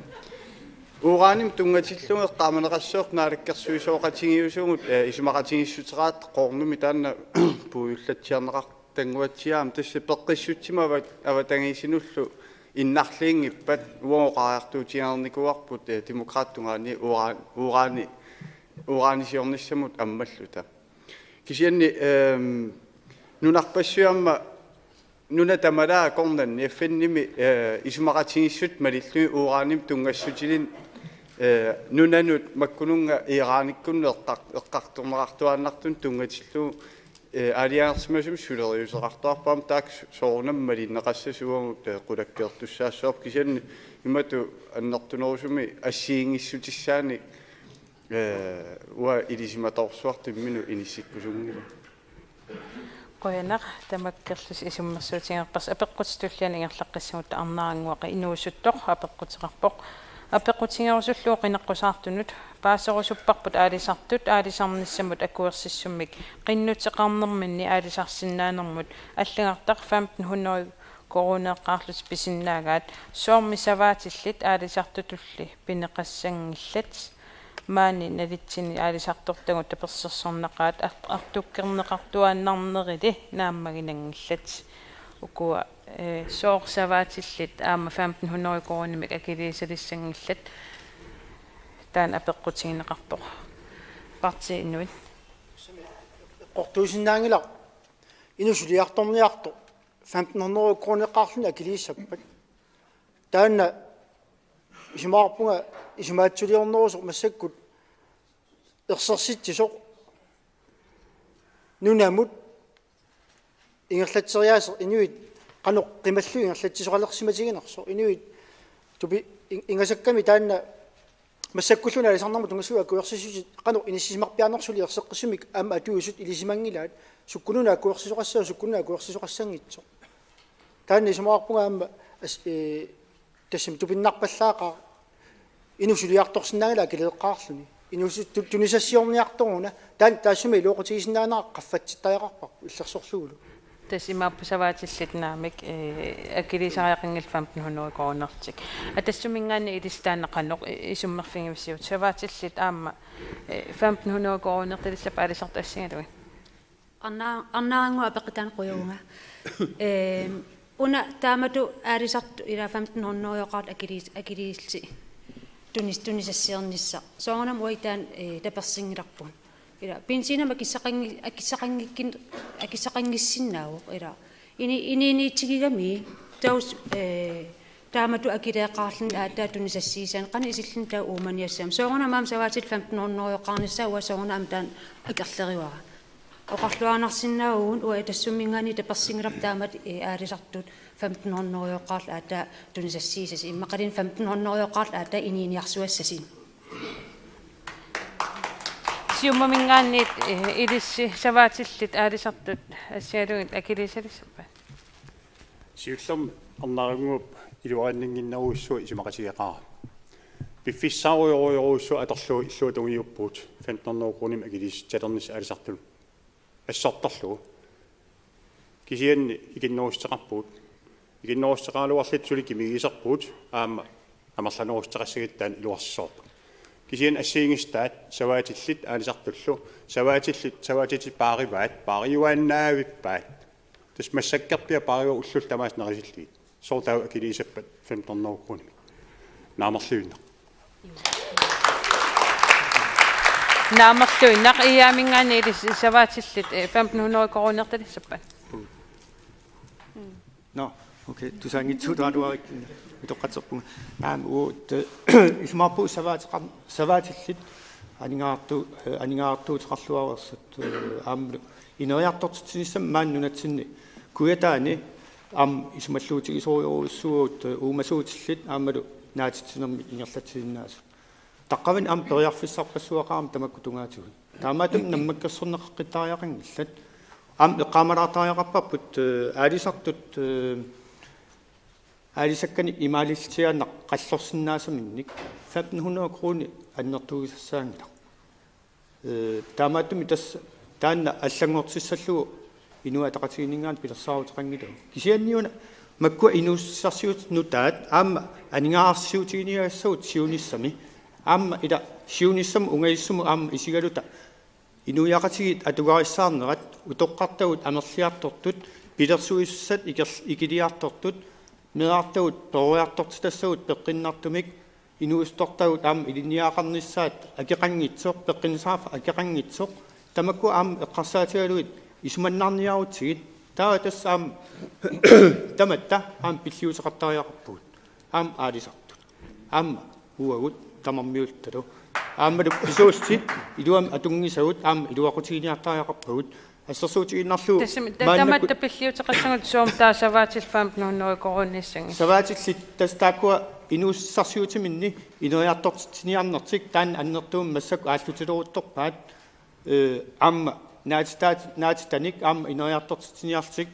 uranimut tunngatillugu eqqaamaneqassasoq naalakkersuisooqatigiissuugut, eh, isumaqatigiissuteqaratta Qoornumi taanna puigullatsiarneqartannguatsiaammat, tassa peqqissutsimut ava-, avatangiisinullu innarliinngippat uagut oqariartuutigereernikuuarput, eh, Demokraatit tungaanni uran-, urani-, uranisiornissamut ammalluta. Kisianni, ehm, nunarpassuit aamma nunat tamalaat akornanni F N-imi, eh, isumaqatigiissut malillugit uranimut tunngassutinik, eh, nunanut makkununnga Iranikkunnut eqqar-, eqqartorneqartuaannartunut tunngatillugu, eh, aalajangersimasumik suleriuseqartoqarpoq, aamma taakku soorunami malinneqassasoq uagut, eh, qulakkeertussaassavarput, kisianni imatut annertunerusumik assigiinngissutissaannik, eh, uanga ilisimatoorsuartut imminnut inissikkusunngilanga. Qujanaq, tamakku Kerlisi isummersuutigerparsi. Apeqqutit tulliani ingerlaqqissagutta Arnarannguaq inuusuttoq apeqquteqarpoq. Apeqqutigerusullugu qineqqusaartunut: Paaserusupparput aalisartut aalisarnissamut akuersissummik qinnuteqarnerminni aalisarsinnaanermut allagartaq femten hundrede koruuneeqqaarlutik pisinnaagaat, soormi savaatillit aalisartutulli pineqassanngillat? Maani nalitsinni aalisartortagut tapersersornaqaat art-, artukkerneqartuaannarnerili naammaginanngillat. Ukua, eh, sooq savaatillit aamma femten hundrede koruunimik akiliisalissanngillat? Taanna apeqqutigineqarpoq. Partii Inuit. Eqqortuusinnaanngilaq inuk suliartorniartoq femten hundrede koruuneeqqaarluni akiliissappat. Taanna isumaqarpunga isumaatsuliornerusoq massakkut ersersitsisoq nunamut ingerlatseriaaseq, inuit qanoq qimallugit ingerlatsisoqalersimatiginersoq, inuit tupi-, in-, ingasakkami taanna massakkulluunniit aalisarnermut tunngassuit akuersissutit qanoq inissisimarpiarnersut suli erseqqissumik aamma atuisut ilisimanngilaat, sukkunuuna akuersisoqassasoq, sukkunuuna akuersisoqassanngitsoq. Taanna isumaqarpunga aamma as-, ee, tassami tupinnarpallaaqaaq inuk suliartorsinnaanngilaq akileeqqaarluni. Inuusuttoq tu-, tunisassiorniartoruna, taanna taassuma iluaqutigisinnaanera qaffatsittariaqarparput illersorlugulu. Tassa imaappoq savaatillit naamik, eh, akiliisariaqanngillat femten hundrede koruunertik. Atassuminngaanniit ilissi taanna qanoq, eh, isummerfigivisiuk? Savaatillit aamma, eh, femten hundrede koruunertalissappat aalisartut assigalugit? Arna-, Arnarannguaq apeqqut taanna qujavunga. Ehm, una taamatut aalisartut ilaa femten hundrede-oqarlutik akiliis-, akiliillutik tunis-, tunisassiornissaq. Soorunami uagut taanna, eh, tapersinngilarput. Ilaa, benzinaamik akissaqanngi-, akissaqanngikkin-, akissaqanngissinnaavoq, ilaa. Ini-, iniiniitsigigami taus-, eh, taamatut akileeqqaarluni aatsaat tunisassiisaanik qanoq isilluni taava uumaniassammat. Soorunami aamma savaatillit femten hundrede-oqarnissaat uanga soorunami taanna akerlerivara. Oqarluarsinnaavagut uanga Atassumminngaanniit tapersinngilarput taamatut, eh, aalisartut femten hundrede-oqarlutik aatsaat tunisassiisasut. Immaqaluunniit femten hundrede-oqarlutik aatsaat inuuniarsuassasut. Siumuminngaanniit, eh, ilissi savaatillit aalisartut assigalugit akiliisalissappat? Siullermik Arnarannguup iluarinnannginnerujussuaq isumaqatigeqaara. Piffissaarujorujorujussuaq atorlugu illuatungiuppugut femten hundrede koruunimik akiliisitsalernissaq aalisartunut assortarlugu. Kisianni ikinnerussuteqarpugut. Ikinnerussuteqaraluarluta suli kimigiiserpugut aamma amerlanerussuteqassagitta taanna iluarsissavarput. Kisianni assigiinngissutaat savaatillit aalisartullu, savaatillit, savaatillit paarivaat, paariuaannaavippaat. Tassa massakkorpiaq paarivaat ullut tamaasa nerisillugit. Sooq taava akiliisappat femten hundrede koruunimik? Naamerluinnaq. Naamerluinnaq. I A-minngaanniit ilissi savaatillit, eh, femten hundrede koruunertalissappat? Nå, Okay, tusaanngitsuutaraluarik utoqqatserpunga. Aamma uut, eh, isumaqarpunga savaateqar-, savaatillit aningaartu-, eh, aningaartuuteqarluareersut, eh, aammalu ineriartortitsinissamut maani nunatsinni kujataani aamma isumalluutigisorujorujussuuvugut, eh, uumasuutillit aammalu naatitsinermik ingerlatsisinnaasut. Taqqavani aamma periarfissarpassuaqarami tamakku tungaatigut. Taamaattumik nammakkersorneqaqqittariaqanngillat. Aamma eqqaamalaartariaqarparput, eh, aalisartut, eh, aalisakkanik imaalillutik aana qallorsinnaasaminnik femten hundrede kroner annertugisassaanngilaq. Eh, taamaattumik tassa taanna allanngortissallugu Inuit Ataqatigiinninngaanniit pilersaaruteqanngilaq. Kisianniuna makkua inuussutissarsiutit nutaat aamma aningaasarsiutiginiagassagut siunissami. Aamma ila siunissami ungajussummut aamma isigaluta inuiaqatigiit atugarissaarnerat, utoqqartagut amerliartortut, pilersuisussat iker-, ikiliartortut, meerartagut peroriartortitassagut peqqinnartumik, inuusuttortagut aamma ilinniagaqarnissaat akeqanngitsoq, peqqinnissaqarfik akeqanngitsoq, tamakku aamma eqqarsaatigalugit isumannaarniarutsigit, taava tassa aamma tamatta aamma pilliuteqartariaqarpugut. Aamma aalisartut. Aamma uagut tamarmiuttalu. Aammalu pisuussutit iluamik atunngisagut aamma iluaqutiginiartariaqarpagut. Assersuutigiinnarlugu Tassami ta-, maannakkut tamatta pilliuteqassagut suum taava savaatillit femten hundrede koruuniissanngillat. Savaatillit tassa taakkua inuussutissarsiutiminni ineriartortitsiniarnertik taanna annertuumik massakkut aallutileruttorpaat. Eh, aamma naatitaat-, naatitanik aamma ineriartortitsiniarlutik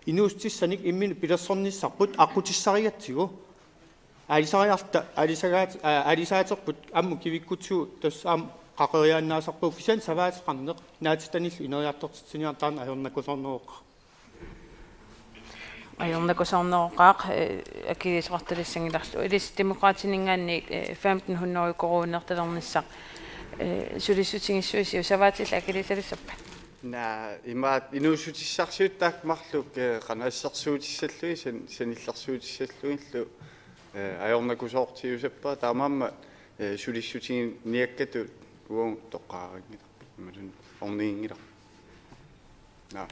inuussutissanik imminut pilersornissarput aqqutissarigatsigu. Aalisariarta, aalisagaat-, aa, aalisaaterput ammut kivikkutsigu tassa aamma qaqeriaannaasarpugut kisianni savaateqarneq naatitanillu ineriartortitsiniarneq taanna ajornakusoorneroqaaq. Ajornakusoorneroqaaq, eh, akiliisoqartalissanngilarlu. Ilissi Demokraatininngaanniit, eh, femten hundrede koruunertalernissaq, eh, sulissutigissuisiuk savaatillit akiliisalissappat? Naa, imaat inuussutissarsiutit taakku marluk, eh, qanoq assersuutissallugit, san-, sanillersuutissallugillu, eh, ajornakusoortiusappaat, taamaammat, eh, sulissutiginiakkatut uagut toqqaanngilarput, imaluunniit orniginngilarput. Naa.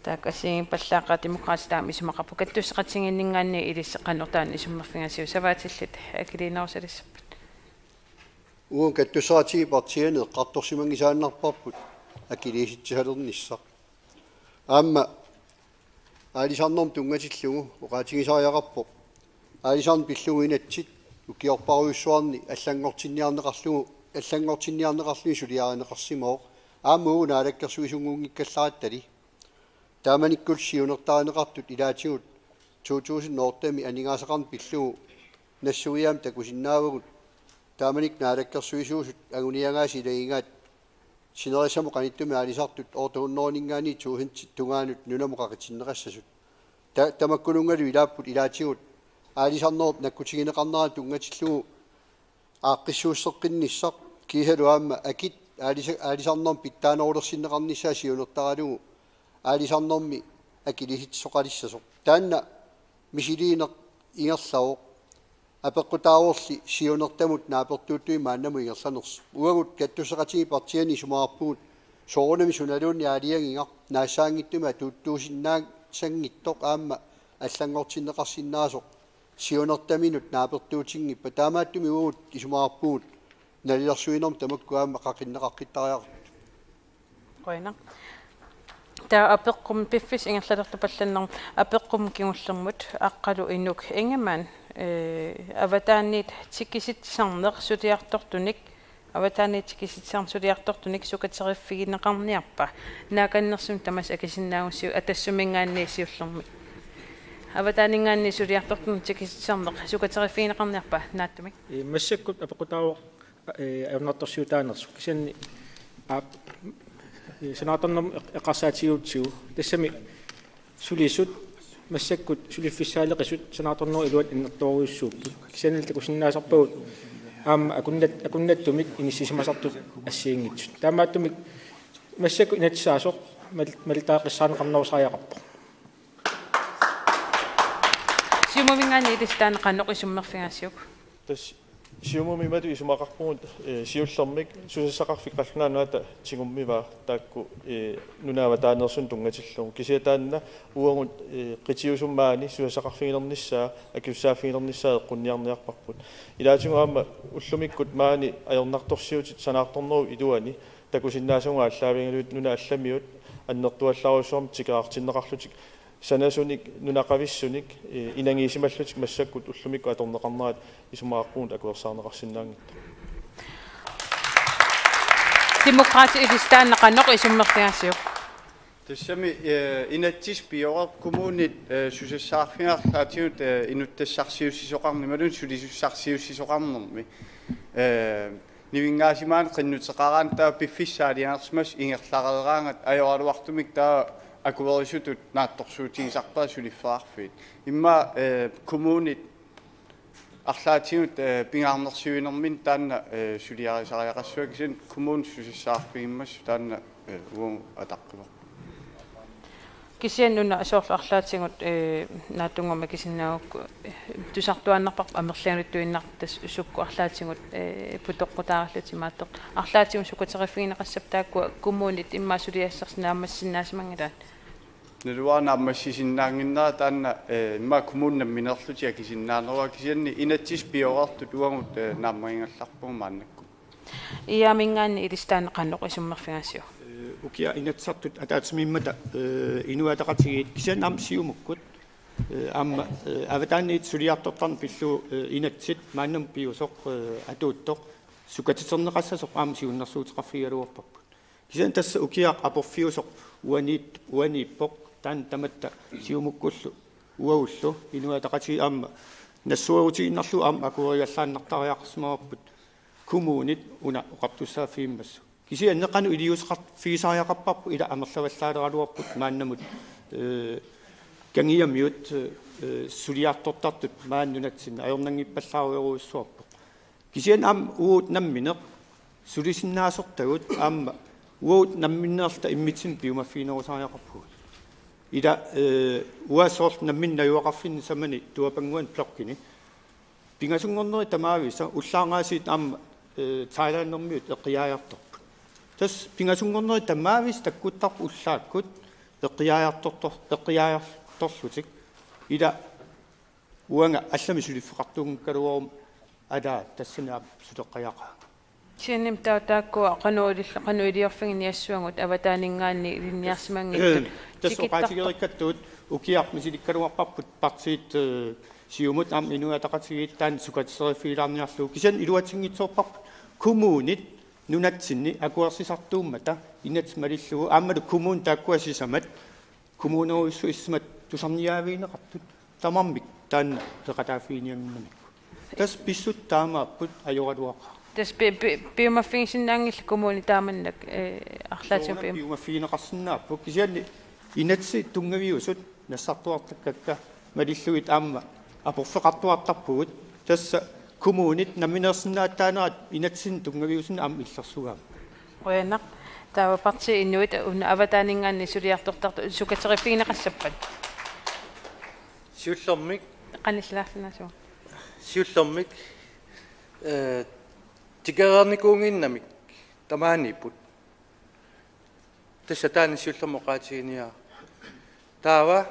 Taakku assigiinngippallaaqqat Demokraatit taama isumaqarput, kattusseqatigiinninngaanniit ilissi qanoq taanna isummerfigaajuk, savaatillit akiliinerusalissapput? Uagut kattusseqatigiit partiianit eqqartorsimanngisaannarparput akiliisitsisalernissaq. Aamma aalisarnermut tunngatillugu oqaatigisariaqarpoq aalisarneq pillugu inatsit ukiorparujussuarni allanngortinniarneqarlugu, allanngortinniarneqarluni suliarineqarsimavoq. Aamma uagut naalakkersuisunngunngikkallarattali. Taamanikkullu siunertarineqartut ilaatigut to tusind otte-mi aningaasaqarneq pillugu nassuiaammik takusinnaavagut. Taamanikkut naalakkersuisuusut anguniagaasa ilagigaat sinerissamut qanittumi aalisartut otte hundrede-ninngaanniit tusind tungaanut nunamut qaqitsinneqassasut. Ta-, tamakkununngalu ilaapput ilaatigut aalisarnerup nakkutigineqarneranik tunngatillugu aaqqissuusseqqinnissaq kiisalu aamma akit aalisa-, aalisarnermut pitsaanerulersinneqarnissaat siunertaralugu aalisarnermi akiliisitsisoqalissasoq. Taanna misiliineq ingerlavoq. Apeqqutaavorli siunertamut naapertuuttumik maannamut ingerlanersoq. Uagut kattusseqatigiit partiianit isumaqarpugut soorunami sunaluunniit aalajangigaq naassaanngitsumik atuuttuusinnaassanngitsoq aamma allanngortinneqarsinnaasoq siunertaminut naapertuutinngippat. Taamaattumik uagut isumaqarpugut nalilersuinermut tamakku aamma qaqinneqaqqittariaqartut. Qujanaq. Taava apeqqumi piffissaq ingerlalertupallannermut, apeqqumi kingullermut Aqqalu Inuk Ingemann, eh, avataaniit tikisitsisarneq suliartortunik, avataaniit tikisitsisarneq suliartortunik sukateriffigineqarniarpa? Naakannersumik tamassi akisinnaagussiuk Atassuminngaanniit siullermik. Avataaninngaanniit suliartortunik tikisitsisarneq sukateriffigineqarniarpa naatsumik? Ee, massakkut apeqqutaavoq, ee, ajornartorsiutaanersoq. Kisianni aap, ee, sanaartornermut eq-, eqqarsaatigigutsigu. Tassami sulisut massakkut suliffissaaleqisut sanaartornerup iluani annertoorujussuupput. Kisiannili takusinnaasarpagut aamma akunnat-, akunnattumik inissisimasartut assigiinngitsut. Taamaattumik massakkut inatsisaasoq mal-, malittarisaqqissaarneqarnerusariaqarpoq. Siumuminngaanniit ilissi taanna qanoq isummerfigaasiuk? Tassa Siumumi imatut isumaqarpugut, eh, siullermik susassaqarfik qallunaat nunaata tigummivaa taakku, eh, nunat avataaneersut tunngatillugu. Kisianni taanna uagut, eh, qitiusumik maani susassaqarfigilernissaa, akisussaaffigilernissaa eqqunniarniarparput. Ilaatigut aamma ullumikkut maani ajornartorsiutit sanaartornerup iluani takusinnaasagut aallaavigalugit nunat allamiut annertuallaarujussuarmik tikeraartinneqarlutik sanasunik, nunaqavissunik, eh, inagiisimallutik massakkut ullumikkut atorneqarnerat isumaqarpugut akuersaarneqarsinnaanngitsoq. Demokraatit, Ilissi, taanna qanoq isummerfigaasiuk? Tassami, eh, inatsisit pioreersut kommunit, eh, susassaqarfiit arlaatigut, eh, inuttassarsiussisoqarnermi, imaluunniit sulisussarsiussisoqarnermi, eh, nivinngaasimaanni qinnuteqaraanni taava piffissaq aalajangersimasoq ingerlareeraangat ajoraluartumik taava akuerisutut naatsorsuutigisarpaa suliffeqarfiit. Immaqa, eh, kommunit arlaatigut, eh, pingaarnersiuinerminni taanna, eh, suliarisariaqassuugut, kisianni kommunit susassaqarfigimmassuk taanna, eh, uagut ataqqivarput. Kisianni una soorlu arlaatigut, eh, Naatsunnguamik akisinnaagukku, eh, tusartuaannarparput amerligaluttuinnartut, tassa sukkut arlaatigut, eh, putoqqutaarallutik imaattoq. Arlaatigut sukateriffigineqassapput taakkua kommunit immaqa suliassarsinnaammasisinnaasimanngillat? Naluara naammassisinnaannginnera taanna, eh, immaqa kommunit nammineerlutik akisinnaanerugaat, kisianni inatsisit pioreersut uagut, eh, naammagigallarpugut maannakkut. Iiaaminngaanniit, Ilissi, taanna qanoq isummerfigaasiuk? Eh, ukiaq Inatsisartut ataatsimiimmata, eh, Inuit Ataqatigiit kisianni aamma Siumukkut, eh, aamma, eh, avataaniit suliartortarneq pillugu, eh, inatsit maannamut piusoq, eh, atuuttoq sukatiterneqassasoq aamma siunnersuuteqarfigigaluarparput. Kisianni tassa ukiaq aporfiusoq uaniit-, uaniippoq, taanna tamatta Siumukkullu uagullu Inuit Ataqatigiit aamma nassuerutigiinnarlugu aamma akuerigallaannartariaqarsimavarput kommunit una oqartussaaffigimmassuk. Kisianni qanoq iliuuseqarfigisariaqarparput, ila amerlavallaaleraluarput maannamut, eh, kangiamiut, eh, suliartortartut maani nunatsinni ajornanngippallaarujorujussuarpoq. Kisianni aamma uagut nammineq sulisinnaasartagut aamma uagut namminneerluta immitsinnut piumaffiginerusariaqarpugut. Ila, eh, uanga soorlu nammineq najugaqarfinni samani Tuapannguani blokkini pingasunngornerit tamaavisa ullaarngaasiit aamma, eh, thailandermiut eqqiaajartorput. Tassa pingasunngornerit tamaavisa takkuttarput ullaakkut eqqiaajartortor-, eqqiaajartorlutik. Ila uanga allamik suliffeqartuunngikkaluaruma, alaa, tassani aamma suleqqajaqaanga. Kisianni taava taakkua qanoq ilillu-, qanoq iliorfiginiassuagut avataaninngaanniit ilinniarsimanngitsut? Tassa tikittartoq. Oqaatigereerakku ukiaq misilikkaluarparput partiit, eh, Siumut aamma Inuit Ataqatigiit taanna sukateriffigilaarniarlugu. Kisianni iluatsinngitsoorparput kommunit nunatsinni akuersisartuummata inatsit malillugu aammalu kommunit taakkua sisamat kommunerujussuit sisamat tusarniaavigineqartut tamarmik taanna peqataaffiginiannginnamikku. Tassa pissutsit taamaapput ajoraluaqaaq. Tassa pi-, pi-, piumaffigisinnaanngillat kommunit taamannak, eh, arlaatigut. Soorunami pium- piumaffigineqarsinnaapput, kisianni inatsit tunngaviusut nassartuartakkakka malillugit aamma aporfeqartuartarpugut, tassa kommunit nammineersinnaattaanerat inatsisinni tunngaviusunut aamma illersugaammat. Qujanaq. Taava partiit Inuit una avataaninngaanniit suliartortartut sukateriffigineqassappat? Siullermik. Qanillilaarsinnaasugut. Siullermik, eh, tikereernikuunnginnamik tamaaniipput. Tassa taanna siullermik oqaatiginiagara. Taava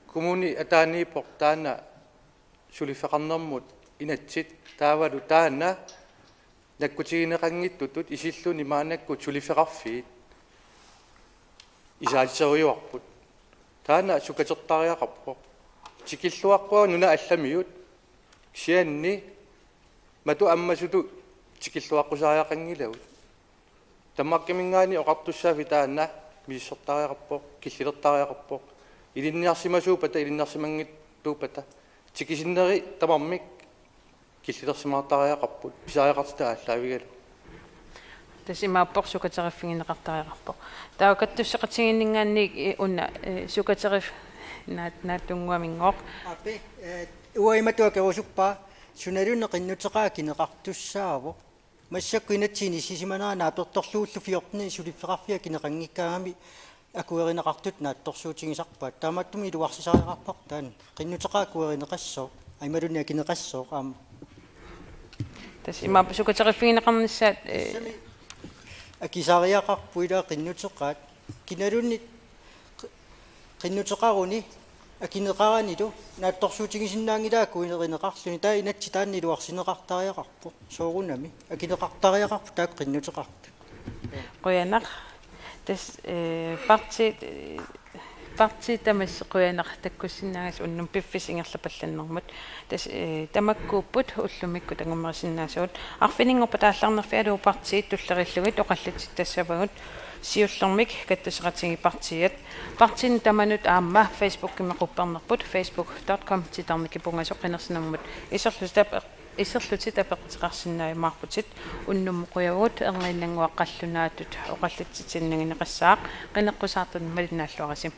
kommuni ataaniippoq taanna suliffeqarnermut inatsit, taavalu taanna nakkutigineqanngitsutut isilluni maannakkut suliffeqarfiit isaatserujuarput. Taanna sukatertariaqarpoq. Tikilluaqquagut nunat allamiut, kisianni matut ammasutut tikilluaqqusariaqanngilagut. Danmarkiminngaanniit oqartussaaffik taanna misissortariaqarpoq, killilertariaqarpoq. Ilinniarsimasuuppata, ilinniarsimanngitsuuppata, tikisinneri tamarmik killilersimaartariaqarput, pisariaqartitat aallaavigalugu. Tassa imaappoq sukateriffigineqartariaqarpoq. Taava kattusseqatigiinninngaanniit, eh, una, eh, sukaterif-, naat-, Naatsunnguaminngooq. Aap, eh, uanga imatut akerusuppara, sunaluunniit qinnuteqaaq akineqartussaavoq. Massakkut inatsisini sisimanera naapertorlugulu fjorten suliffeqarfiit akineqanngikkaangamik akuerineqartut naatsorsuutigisarpaat. Taamaattumik iluarsisariaqarparput taanna. Qinnuteqaaq akuerineqassooq, aa, imaluunniit akineqassooq aamma. Tassa imaappoq sukateriffigineqarnissaat, eh, akisariaqarput ilaa qinnuteqaat. Kinaluunniit qi-, qinnuteqaruni akineqaranilu naatsorsuutigisinnaanngilaat akuerineqarluni, taava inatsit taanna iluarsineqartariaqarpoq. Soorunami akineqartariaqarput taakku qinnuteqartut. Qujanaq. Tassa, eh, parti-, eh, partiit tamassi qujanaq takkussinnaagassat unnuk piffissap ingerlapallannermut. Tassa, eh, tamakkuupput ullumikkut angumerisinnaasugut. Arfininngorpat taallarnerfialu partiit tulleriillugit oqallitsittassavagut siullermik kattasseqatigiit partiiat. Partiinut tamanut aamma Facebookimi quppernerput facebook dot com titarnikipungasoq qinersinermut iserlutit ape-, iserlutit apeqquteqarsinnaajumaarputit. Unnummut qujavugut, erniinnannguaq qallunaatut oqallitsitsinnangineqassaaq, qineqqusaartumik malinnaalluarisi.